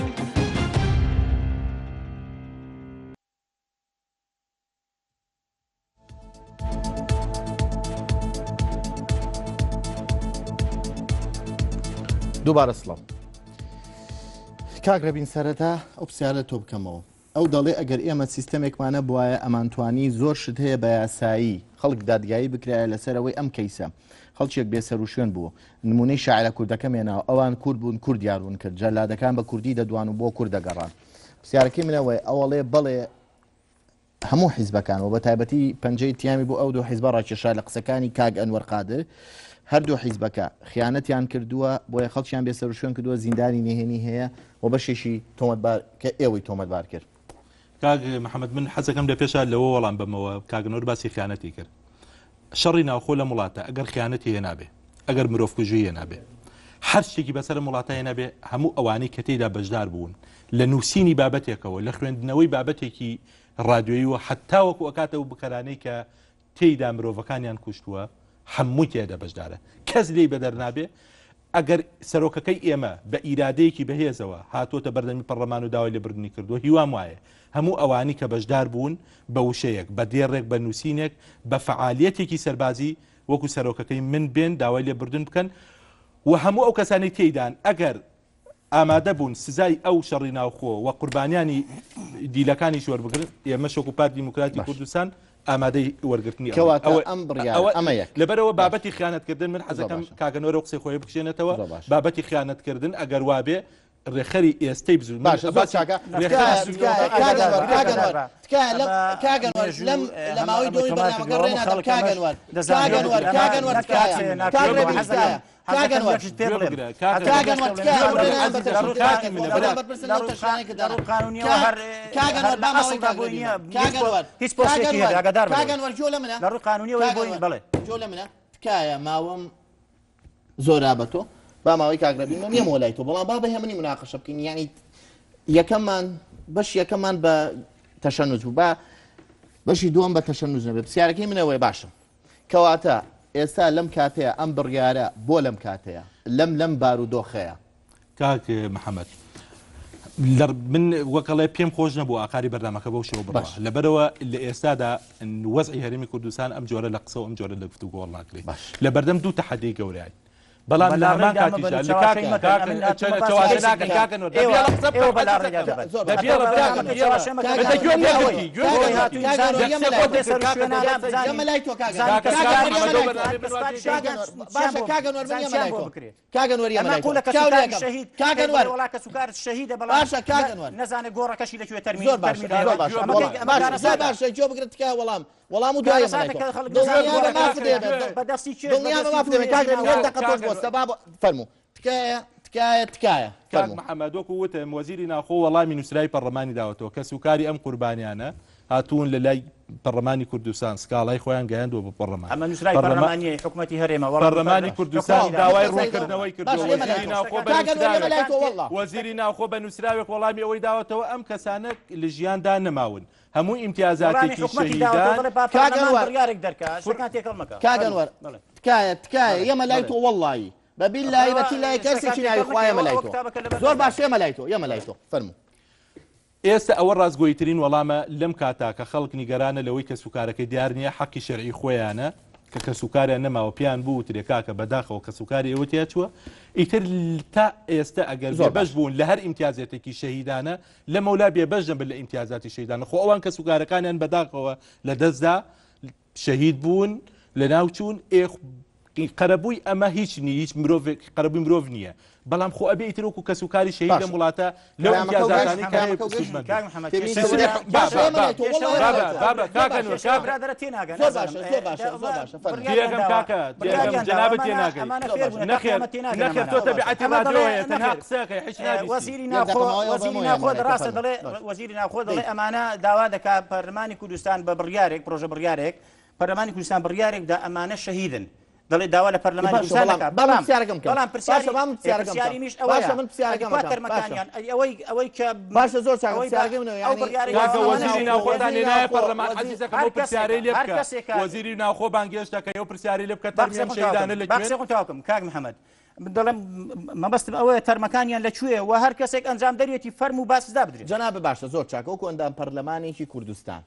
[SPEAKER 2] دووبارە سڵاو کاک رەبین سەرەتا ئەو پرسیارە تۆ بکەمەوە ئەو دەڵێ ئەگەر ئێمە سیستەمێکمان نەبوایە ئەمانتوانی زۆر شت هەیە بە یاسایی خەڵک دادگایی بکرایە لەسەر ئەوەی ئەم کەیسە خەڵکێک بێ سەروشوێن بوو نمونەی شاعرە کوردەکەم هێناوە ئەوان کورد بوون کوردیان ون کرد جەلادەکان بە کوردی دەدوان و بۆ کورد دەگەڕان پرسیارەکەی من ئەوەیە ئەوەڵێ بەڵێ هەموو حیزبەکان و بە تایبەتی پەنجەی تیامی بۆ ئەو دوو حیزبە ڕاکێشا لە قسەکانی کاک ئەنوەر قادر هەردوو حیزبەکە خیانەتیان کردووە بۆیە خەڵکیان بێ سەروشوێن کردووە زیندانی نهێنی هەیە و بەشێکی تۆمەتبار کە ئێوەی تۆمەتبار کرد.
[SPEAKER 4] کاک محەمەد من حەزەکەم لە پێشا لەوە وەڵام بەمەوە کاک نور باسی خیانەتی کرد شەڕی ناوخۆ لەم وڵاتە ئەگەر خیانەتی هێنابێ ئەگەر مرۆڤکوژی هێنابێ هەر شتێکی بەسەر وڵاتە هێنابێ هەموو ئەوانەی کە تێیدا بەشدار بوون لە نووسینی بابەتێکەوە لە خوێندنەوەی بابەتێکی ڕادیۆیی و حتا وەکو ئەکاتە و بکەرانەی کە تێیدا مرۆڤەکانیان کوشتووە هەمووی تێدا بەشدارە کەس لێی بەدەر نابێ. ئەگەر سەرۆکەکەی ئێمە بە ئیرادەیەکی بەهێزەوە هاتووەتە بەردەمی پەڕلەمان و داوای لێبوردنی کردووە، هیوام وایە هەموو ئەوانی کە بەشدار بوون بە وشەیەک، بە دێڕێک، بە نووسینێک، بە فەعالیەتێکی سەربازی وەکو سەرۆکەکەی من بێن داوای لێبوردن بکەن و هەموو ئەو کەسانەی تێیدان ئەگەر ئامادە بوون سزای ئەو شەڕی ناوخۆ و قوربانیانی دیلەکانیش وەربگرن، ئێمەش وەکو پارتی دیموکراتی کوردستان ئامادەی وەرگرتنی ئەوەین.
[SPEAKER 2] کەواتە
[SPEAKER 4] ئەوە
[SPEAKER 2] ئەم بڕیارە
[SPEAKER 4] ئەوە
[SPEAKER 2] ئەمە یەک.
[SPEAKER 4] لەبەرئەوە
[SPEAKER 2] باشە.
[SPEAKER 4] بابەتی خیانەتکردن من
[SPEAKER 2] زۆر
[SPEAKER 4] حەزەکەم
[SPEAKER 2] باشە.
[SPEAKER 4] کاکە نۆرە قسەی خۆی بکشێنێتەوە
[SPEAKER 2] زۆر باشە.
[SPEAKER 4] بابەتی خیانەتکردن ئەگەر وابێ ڕێکخەری ئێستەی بزووتنەوە من
[SPEAKER 2] باشە زۆر
[SPEAKER 4] باسی
[SPEAKER 2] چاکە.
[SPEAKER 4] ڕێکخەری
[SPEAKER 2] تکایە
[SPEAKER 4] بزووتنەوەکە
[SPEAKER 2] تکایە کاک
[SPEAKER 4] ئاگادار
[SPEAKER 2] ئەنوەر
[SPEAKER 4] بە.
[SPEAKER 2] کاک ئەنوەر تکایە لەم
[SPEAKER 3] ئەمە
[SPEAKER 2] کاک ئەنوەر
[SPEAKER 3] مێژوو
[SPEAKER 2] لەم لە
[SPEAKER 3] هەمە
[SPEAKER 2] ماوەی
[SPEAKER 3] ئەمە
[SPEAKER 2] دووەمی
[SPEAKER 3] تۆمار
[SPEAKER 2] بەرنامەکە
[SPEAKER 3] کردووە
[SPEAKER 2] ڕێ
[SPEAKER 3] هەموو
[SPEAKER 2] نادەم
[SPEAKER 3] خەڵک
[SPEAKER 2] کاک
[SPEAKER 3] ئەمەش
[SPEAKER 2] ئەنوەر کاک
[SPEAKER 3] دەزانێت
[SPEAKER 2] ئەنوەر
[SPEAKER 3] ئەمە
[SPEAKER 2] کاک ئەنوەر
[SPEAKER 3] نەک
[SPEAKER 2] تکایە
[SPEAKER 3] کاتێ
[SPEAKER 2] کاک
[SPEAKER 3] ناکرێت
[SPEAKER 2] ڕێبین
[SPEAKER 3] حەزەکەم
[SPEAKER 2] تکایە کاک
[SPEAKER 3] حەزەکەم
[SPEAKER 2] ئەنوەر
[SPEAKER 3] یەک شت پێ
[SPEAKER 4] گوێ
[SPEAKER 3] بڵێم
[SPEAKER 4] بگرە کاک
[SPEAKER 3] حەزەکەم
[SPEAKER 2] کاک
[SPEAKER 3] یەک شت
[SPEAKER 2] ئەنوەر
[SPEAKER 3] پێ بڵێم
[SPEAKER 2] تکایە
[SPEAKER 3] لە
[SPEAKER 2] ئەم ڕێ
[SPEAKER 3] ڕووی
[SPEAKER 2] نادەم بە
[SPEAKER 3] لە
[SPEAKER 2] تەشەنوج
[SPEAKER 3] ڕووی
[SPEAKER 2] کاک
[SPEAKER 3] قانونیەوە
[SPEAKER 2] ئەنوەر
[SPEAKER 3] هەر
[SPEAKER 2] بەڵام بەرپرسن
[SPEAKER 3] لە
[SPEAKER 2] لەو
[SPEAKER 3] ڕووی
[SPEAKER 2] تەشەنانەی کە
[SPEAKER 3] لە
[SPEAKER 2] دانا
[SPEAKER 3] ڕووی قانونیەوە
[SPEAKER 2] کاک
[SPEAKER 3] هەر
[SPEAKER 2] کاک
[SPEAKER 3] هەر
[SPEAKER 2] ئەنوەر
[SPEAKER 3] لە
[SPEAKER 2] با ماوەی
[SPEAKER 3] ئەسڵدا
[SPEAKER 2] کاک
[SPEAKER 3] بۆی
[SPEAKER 2] ڕێبین
[SPEAKER 3] نییە
[SPEAKER 2] بم کاک
[SPEAKER 3] هیچ پۆ
[SPEAKER 2] ئەنوەر
[SPEAKER 3] هیچ
[SPEAKER 2] کاک
[SPEAKER 3] پۆستێکی هەبێ
[SPEAKER 2] ئەنوەر
[SPEAKER 3] ئاگادار
[SPEAKER 2] کاک
[SPEAKER 3] بە لەوەی
[SPEAKER 2] ئەنوەر گوێ لە منە
[SPEAKER 3] لە ڕووی قانونیەوە
[SPEAKER 2] کاک
[SPEAKER 3] بۆی
[SPEAKER 2] ئەنوەر
[SPEAKER 3] بەڵێ
[SPEAKER 2] گوێ لە منە تکایە ماوەم زۆرا بە تۆ با ماوەی کاک ڕێبین بم یەمەوە لای تۆ بەڵام با بە هێمنی مناقەشە بکەین یعنی یەکەممان بەش یەکەممان بە تەشەنوج بوو با بەشی دووەم بە تەشەنوج نەبێ پرسیارەکەی منەوەی باشە کەواتە ئێستا لەم کاتەیە ئەم بڕیارە بۆ لەم کاتەیە لەم لەم بارودۆخەیە
[SPEAKER 4] کاک محەممەد من وەکەڵێ پێم خۆش نەبوو ئاقاری بەرنمەکە بەو شێوە بڕوا لەبەرەوە لە ئێستادا وەزعی هەرێمی کوردستان ئەم جۆرە لە قسە و ئەم جۆرە لە گفتوگۆ ناکرێت لە بەردەم دوو تەحەدی گەورەین بەڵام لە هەمان کاتیشدا لە
[SPEAKER 2] کاک ئەنوەر یەمە
[SPEAKER 3] ئەمە
[SPEAKER 2] لای تۆ
[SPEAKER 3] قولە
[SPEAKER 2] چاو
[SPEAKER 3] کەسوکاری
[SPEAKER 2] لێکەم
[SPEAKER 3] شەهید
[SPEAKER 2] کاک
[SPEAKER 3] ئەی
[SPEAKER 2] ئەنوەر
[SPEAKER 3] بڵێ وەڵا کەسوکارت شەهیدە بەڵام
[SPEAKER 2] باشە کاک ئەنوەر
[SPEAKER 3] نەزانێ گۆڕەکەشی لە کوێ تەرمی
[SPEAKER 2] زۆر باشە
[SPEAKER 3] تەرمی
[SPEAKER 2] زۆر
[SPEAKER 3] لێوە
[SPEAKER 2] باشە
[SPEAKER 3] ئەمە
[SPEAKER 2] وەڵام
[SPEAKER 3] ئەمە
[SPEAKER 2] باشە زۆر
[SPEAKER 3] کارەساتە
[SPEAKER 2] باشە گوێ بگرە تکایە وەڵام وەڵام و دوای یەمە لای
[SPEAKER 3] کارەساتە
[SPEAKER 2] تۆ
[SPEAKER 3] کە خەڵک نەزانێ
[SPEAKER 2] دڵنیابە
[SPEAKER 3] گۆڕەکەی
[SPEAKER 2] مافت
[SPEAKER 3] لە
[SPEAKER 2] هەیە
[SPEAKER 3] کوێ بە دەستی کێش بە
[SPEAKER 2] دڵنیابە
[SPEAKER 3] دەستی
[SPEAKER 2] مافت هەیە
[SPEAKER 3] دوو
[SPEAKER 2] کاک
[SPEAKER 3] هێزی
[SPEAKER 2] ڕێبین یەک
[SPEAKER 3] ناوخۆ
[SPEAKER 2] دەقە تۆش بوەستە با فەرموو تکایە تکایە تکایە
[SPEAKER 4] کاک
[SPEAKER 2] فەرموو
[SPEAKER 4] محەمەد وەکو وتم وەزیری ناوخۆ وەڵامی نووسراوی پەڕلەمانی داوەتەوە کەسوکاری ئەم قوربانیانە هاتوون لە لای پەڕلەمانی کوردستان سکاڵای خۆیان گەیاندووە بە پەڕلەمان
[SPEAKER 3] ئەمە نووسراوی
[SPEAKER 4] پەڕلەمان
[SPEAKER 3] پەرلەمان نییە حکومەتی هەرێمە وەڵامی
[SPEAKER 4] پەرلەمانی
[SPEAKER 3] پەرلە
[SPEAKER 4] کوردستان
[SPEAKER 3] حکومەتی
[SPEAKER 4] داوای
[SPEAKER 3] داوە.
[SPEAKER 4] ڕوونکردنەوەی کردووە
[SPEAKER 2] باشە ئێمە لای
[SPEAKER 4] وەزیری
[SPEAKER 2] تۆ
[SPEAKER 4] ناوخۆ بە
[SPEAKER 2] کاک ئەنوەر ئێمە
[SPEAKER 4] نووسراوێک
[SPEAKER 2] لای تۆ وەڵڵا
[SPEAKER 4] وەزیری ناوخۆ بە نووسراوێک وەڵامی ئەوەی داوەتەوە ئەم کەسانە لە ژیاندا نەماون هەموو
[SPEAKER 3] وەڵامی
[SPEAKER 4] ئیمتیازاتێکی
[SPEAKER 3] حکومەتی داوەتەوە
[SPEAKER 4] شەهیدان
[SPEAKER 3] دەڵێ با
[SPEAKER 2] کاک
[SPEAKER 3] پەرلەمان
[SPEAKER 2] ئەنوەر
[SPEAKER 3] بڕیارێک دەرکا شتەکان تێکەڵ مەکە
[SPEAKER 2] کاک
[SPEAKER 3] فەرموو
[SPEAKER 2] ئەنوەر
[SPEAKER 3] بەڵێ
[SPEAKER 2] تکایە تکایە
[SPEAKER 3] بەڵێ
[SPEAKER 2] ئێمە لای
[SPEAKER 3] بەڵێ
[SPEAKER 2] تۆ وەڵڵایی بە بیللایی بە تیللایی کەسێکی ناوی خوا ئێمە لای تۆ زۆر باشە ئێمە لای تۆ ئێمە لای تۆ فەرموو.
[SPEAKER 4] ئێستە ئەوە ڕاستگۆیترین وەڵامە لەم کاتە کە خەڵک نیگەرانە لەوەی کەسوکارەکەی دیار نییە حەقی شەرعی خۆیانە کە کەسوکاریان نەماوە پێیان بوترێ کاکە بەداخەوە کەسوکاری ئێوە تیا چووە ئیتر تا ئێستە ئەگەر
[SPEAKER 2] زۆر
[SPEAKER 4] بێبەش
[SPEAKER 2] باش.
[SPEAKER 4] بوون لە هەر ئیمتیازێتێکی شەهیدانە لەمەولا بێبەش نەبن لە ئیمتیازاتی شەهیدانە خۆ ئەوان کەسوکارەکانیان بەداخەوە لەدەستدا شەهید بوون لەناو چوون ئێ قەرەبووی ئەمە هیچ نی هیچ مرۆڤێک قەرەبووی مرۆڤ نییە بەڵام خۆ ئەبێ ئیتر وەکو کەسوکاری شەهید لەم
[SPEAKER 2] باشە.
[SPEAKER 4] وڵاتە لەو
[SPEAKER 2] پەیامەکە و گەشت،
[SPEAKER 4] ئیمتیازاتانەی کە هەیە
[SPEAKER 2] پەیامەکە و گەشت.
[SPEAKER 4] سوودمەند بن.
[SPEAKER 3] کاک محەممەد
[SPEAKER 2] تێبینی
[SPEAKER 3] کێشە
[SPEAKER 2] کە
[SPEAKER 3] ئەوەیە-
[SPEAKER 2] وەرە- باشە،
[SPEAKER 3] کێشە
[SPEAKER 2] ئێمە لای تۆ،
[SPEAKER 3] کێشە
[SPEAKER 2] وەڵڵا
[SPEAKER 3] ئەوەیە-
[SPEAKER 2] ئێمە لای تۆ.
[SPEAKER 4] بابە، کاکە نور،
[SPEAKER 3] کێشە
[SPEAKER 4] کاکە.
[SPEAKER 3] برادەرە تێناگەن،
[SPEAKER 2] زۆر
[SPEAKER 3] نازانم.
[SPEAKER 2] باشە، زۆر باشە، زۆر باشە، فەرموو.
[SPEAKER 4] تێگەم
[SPEAKER 3] بڕیاریان داوە.
[SPEAKER 4] کاکە، تێگەم،
[SPEAKER 3] بڕیاریان داوە.
[SPEAKER 4] جەنابت
[SPEAKER 3] ئەمانە-
[SPEAKER 4] تێناگەی.
[SPEAKER 3] ئەمانە
[SPEAKER 2] زۆر
[SPEAKER 3] فێر
[SPEAKER 2] باشە.
[SPEAKER 3] بوونە، تا
[SPEAKER 4] نەخێر،
[SPEAKER 3] قیامەت تێناگەن
[SPEAKER 4] نەخێر،
[SPEAKER 3] ئەمانە.
[SPEAKER 4] تۆ تەبیعەتی
[SPEAKER 3] ئەمە
[SPEAKER 4] ڕادیۆ
[SPEAKER 3] دەڵێ،
[SPEAKER 4] هەیە، تەنها
[SPEAKER 3] نەخێر.
[SPEAKER 4] قسەکەی، هیچ نابیستی.
[SPEAKER 3] وەزیری
[SPEAKER 2] یەک
[SPEAKER 3] ناوخۆ،
[SPEAKER 2] دەقە ماوەیە،
[SPEAKER 3] وەزیری
[SPEAKER 2] بەمەوە
[SPEAKER 3] ناوخۆ
[SPEAKER 2] یان مەلای تۆ،
[SPEAKER 3] ڕاستە
[SPEAKER 2] فەرموو.
[SPEAKER 3] دەڵێ،
[SPEAKER 2] باشە.
[SPEAKER 3] وەزیری ناوخۆ دەڵێ
[SPEAKER 2] دەی.
[SPEAKER 3] ئەمانە داوا دەکا پەرلەمانی کوردستان بە بڕیارێک، پرۆژە بڕیارێک، پەرلەمانی کوردستان بڕیارێک دا ئەمانە شەهیدن. دەڵێ داوا لە پەرلەمانی
[SPEAKER 2] باشە،
[SPEAKER 3] کوردستان
[SPEAKER 2] بەڵام
[SPEAKER 3] دەکا.
[SPEAKER 2] با من
[SPEAKER 3] بەڵام
[SPEAKER 2] پرسیارەکەم بکەم.
[SPEAKER 3] بەڵام پرسیاری
[SPEAKER 2] باشە، با من پرسیارەکەم
[SPEAKER 3] پرسیاری
[SPEAKER 2] بکەم.
[SPEAKER 3] میش ئەوەیە.
[SPEAKER 2] باشە، من پرسیارەکەم
[SPEAKER 3] ئەی کوا
[SPEAKER 2] بکەم.
[SPEAKER 3] تەرمەکانیان؟
[SPEAKER 2] باشە.
[SPEAKER 3] ئەی ئەوەی، ئەوەی کە
[SPEAKER 2] باشە، زۆر چاکە.
[SPEAKER 3] ئەوەی بە
[SPEAKER 2] پرسیارەکەی منەوە،
[SPEAKER 3] ئەو
[SPEAKER 2] یانی
[SPEAKER 3] بڕیارەی
[SPEAKER 4] کاکە،
[SPEAKER 3] ئەوانە
[SPEAKER 4] وەزیری
[SPEAKER 3] شەهید
[SPEAKER 4] ناوخۆتان
[SPEAKER 2] وەزیری
[SPEAKER 4] هێنایە
[SPEAKER 2] ناوخۆ،
[SPEAKER 4] پەرلەمان،
[SPEAKER 2] وەزیر-
[SPEAKER 4] عەزیزەکەم،
[SPEAKER 3] هەر
[SPEAKER 4] ئەو پرسیارەی لێ
[SPEAKER 3] کەسێکە، هەر
[SPEAKER 4] بکە.
[SPEAKER 3] کەسێکە.
[SPEAKER 4] وەزیری ناوخۆ بانگهێشت دەکەی، ئەو پرسیارەی لێ بکە،
[SPEAKER 3] با
[SPEAKER 4] تەرمی
[SPEAKER 3] قسەی
[SPEAKER 4] ئەم
[SPEAKER 3] خۆم تەواو
[SPEAKER 4] شەهیدانە
[SPEAKER 3] بکەم.
[SPEAKER 4] لە
[SPEAKER 3] با
[SPEAKER 4] کوێن؟
[SPEAKER 3] قسەی خۆم تەواو بکەم، کاک محەممەد. من دەڵێم مەبەستم ئەوەیە تەرمەکانیان لە کوێیە و هەر کەسێک ئەنجام دەریەتی فەرموو با سزا بدرێت.
[SPEAKER 2] جەنابت باشە، زۆر چاکە. وەکو ئەندام پەرلەمانێکی کوردستان،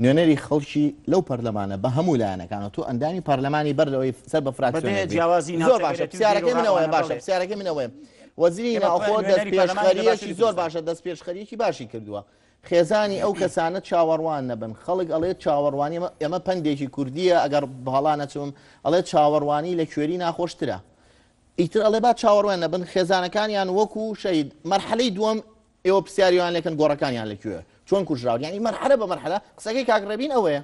[SPEAKER 2] نوێنەری خەڵکی لەو پەرلەمانە بە هەموو لایەنەکانەوە تۆ ئەندامی پەرلەمانی بەر لەوەی سەر بە فراکسیۆنێک
[SPEAKER 3] بەبێ جیاوازی
[SPEAKER 2] زۆر باشە
[SPEAKER 3] ناوچەگەرێتی و
[SPEAKER 2] پرسیارەکەی
[SPEAKER 3] بیرو
[SPEAKER 2] من ئەوەیە
[SPEAKER 3] ڕاوانە
[SPEAKER 2] باشە
[SPEAKER 3] بەڵێ.
[SPEAKER 2] پرسیارەکەی من ئەوەیە وەزیری
[SPEAKER 3] ئێمە
[SPEAKER 2] ناوخۆ
[SPEAKER 3] نوێنەری پەرلەمانی لە
[SPEAKER 2] دەستپێشخەریەکی
[SPEAKER 3] باشووری
[SPEAKER 2] زۆر
[SPEAKER 3] کوردستان.
[SPEAKER 2] باشە دەستپێشخەریەکی باشی کردووە خێزانی ئەو کەسانە چاوەڕوان نەبن خەڵک ئەڵێت چاوەڕوانی ئێمە پەندێکی کوردیە ئەگەر بەڵا نەچم ئەڵێت چاوەڕوانی لە کوێری ناخۆشترە ئیتر ئەڵێ با چاوەڕوان نەبن خێزانەکانیان وەکو شەهید مەرحەلەی دووەم ئێوە پرسیاریان لێکەن گۆڕەکانیان لە کوێ چۆن کوژراون یعنی مەرحەلە بە مەرحەلە قسەکەی کاک ڕێبین ئەوەیە.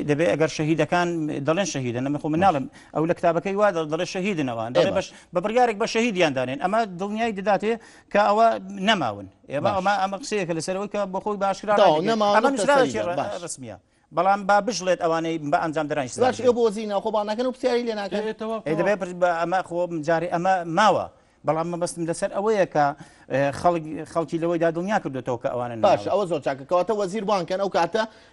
[SPEAKER 3] دەبێ ئەگەر شەهیدەکان دەڵێن شەهیدن ئەمە خۆ من ناڵێم ئەو لە کتابەکەی وا دەڵێ شەهیدن ئەوان دەڵێ بەش بە بڕیارێک بە شەهیدیان دانێن ئەمە دڵنیای دەداتێ کە ئەوە نەماون ئێمە ئەمە ئەمە قسەیەکە لەسەرەوەی کە بۆ خۆی باشکرا ئەمە نووسراوێکی ڕەسمیە بەڵام با بشڵێت ئەوانەی بە ئەنجام دەرانیش
[SPEAKER 2] باش ئێوە بۆ وەزیری ناوخۆ بانگ ناکەن و پرسیاری لێ ناکەن؟
[SPEAKER 3] ئێ دەبێ ئەمە خۆ جارێ ئەمە ماوە بەڵام مەبەستم لەسەر ئەوەیە کە خەڵک خەڵکی لەوەیدا دڵنیا کردوێتەوە کە ئەوانە
[SPEAKER 2] باش ئەوە زۆر چاکە کەواتە وەزیر بانگ کەن ئەو کاتە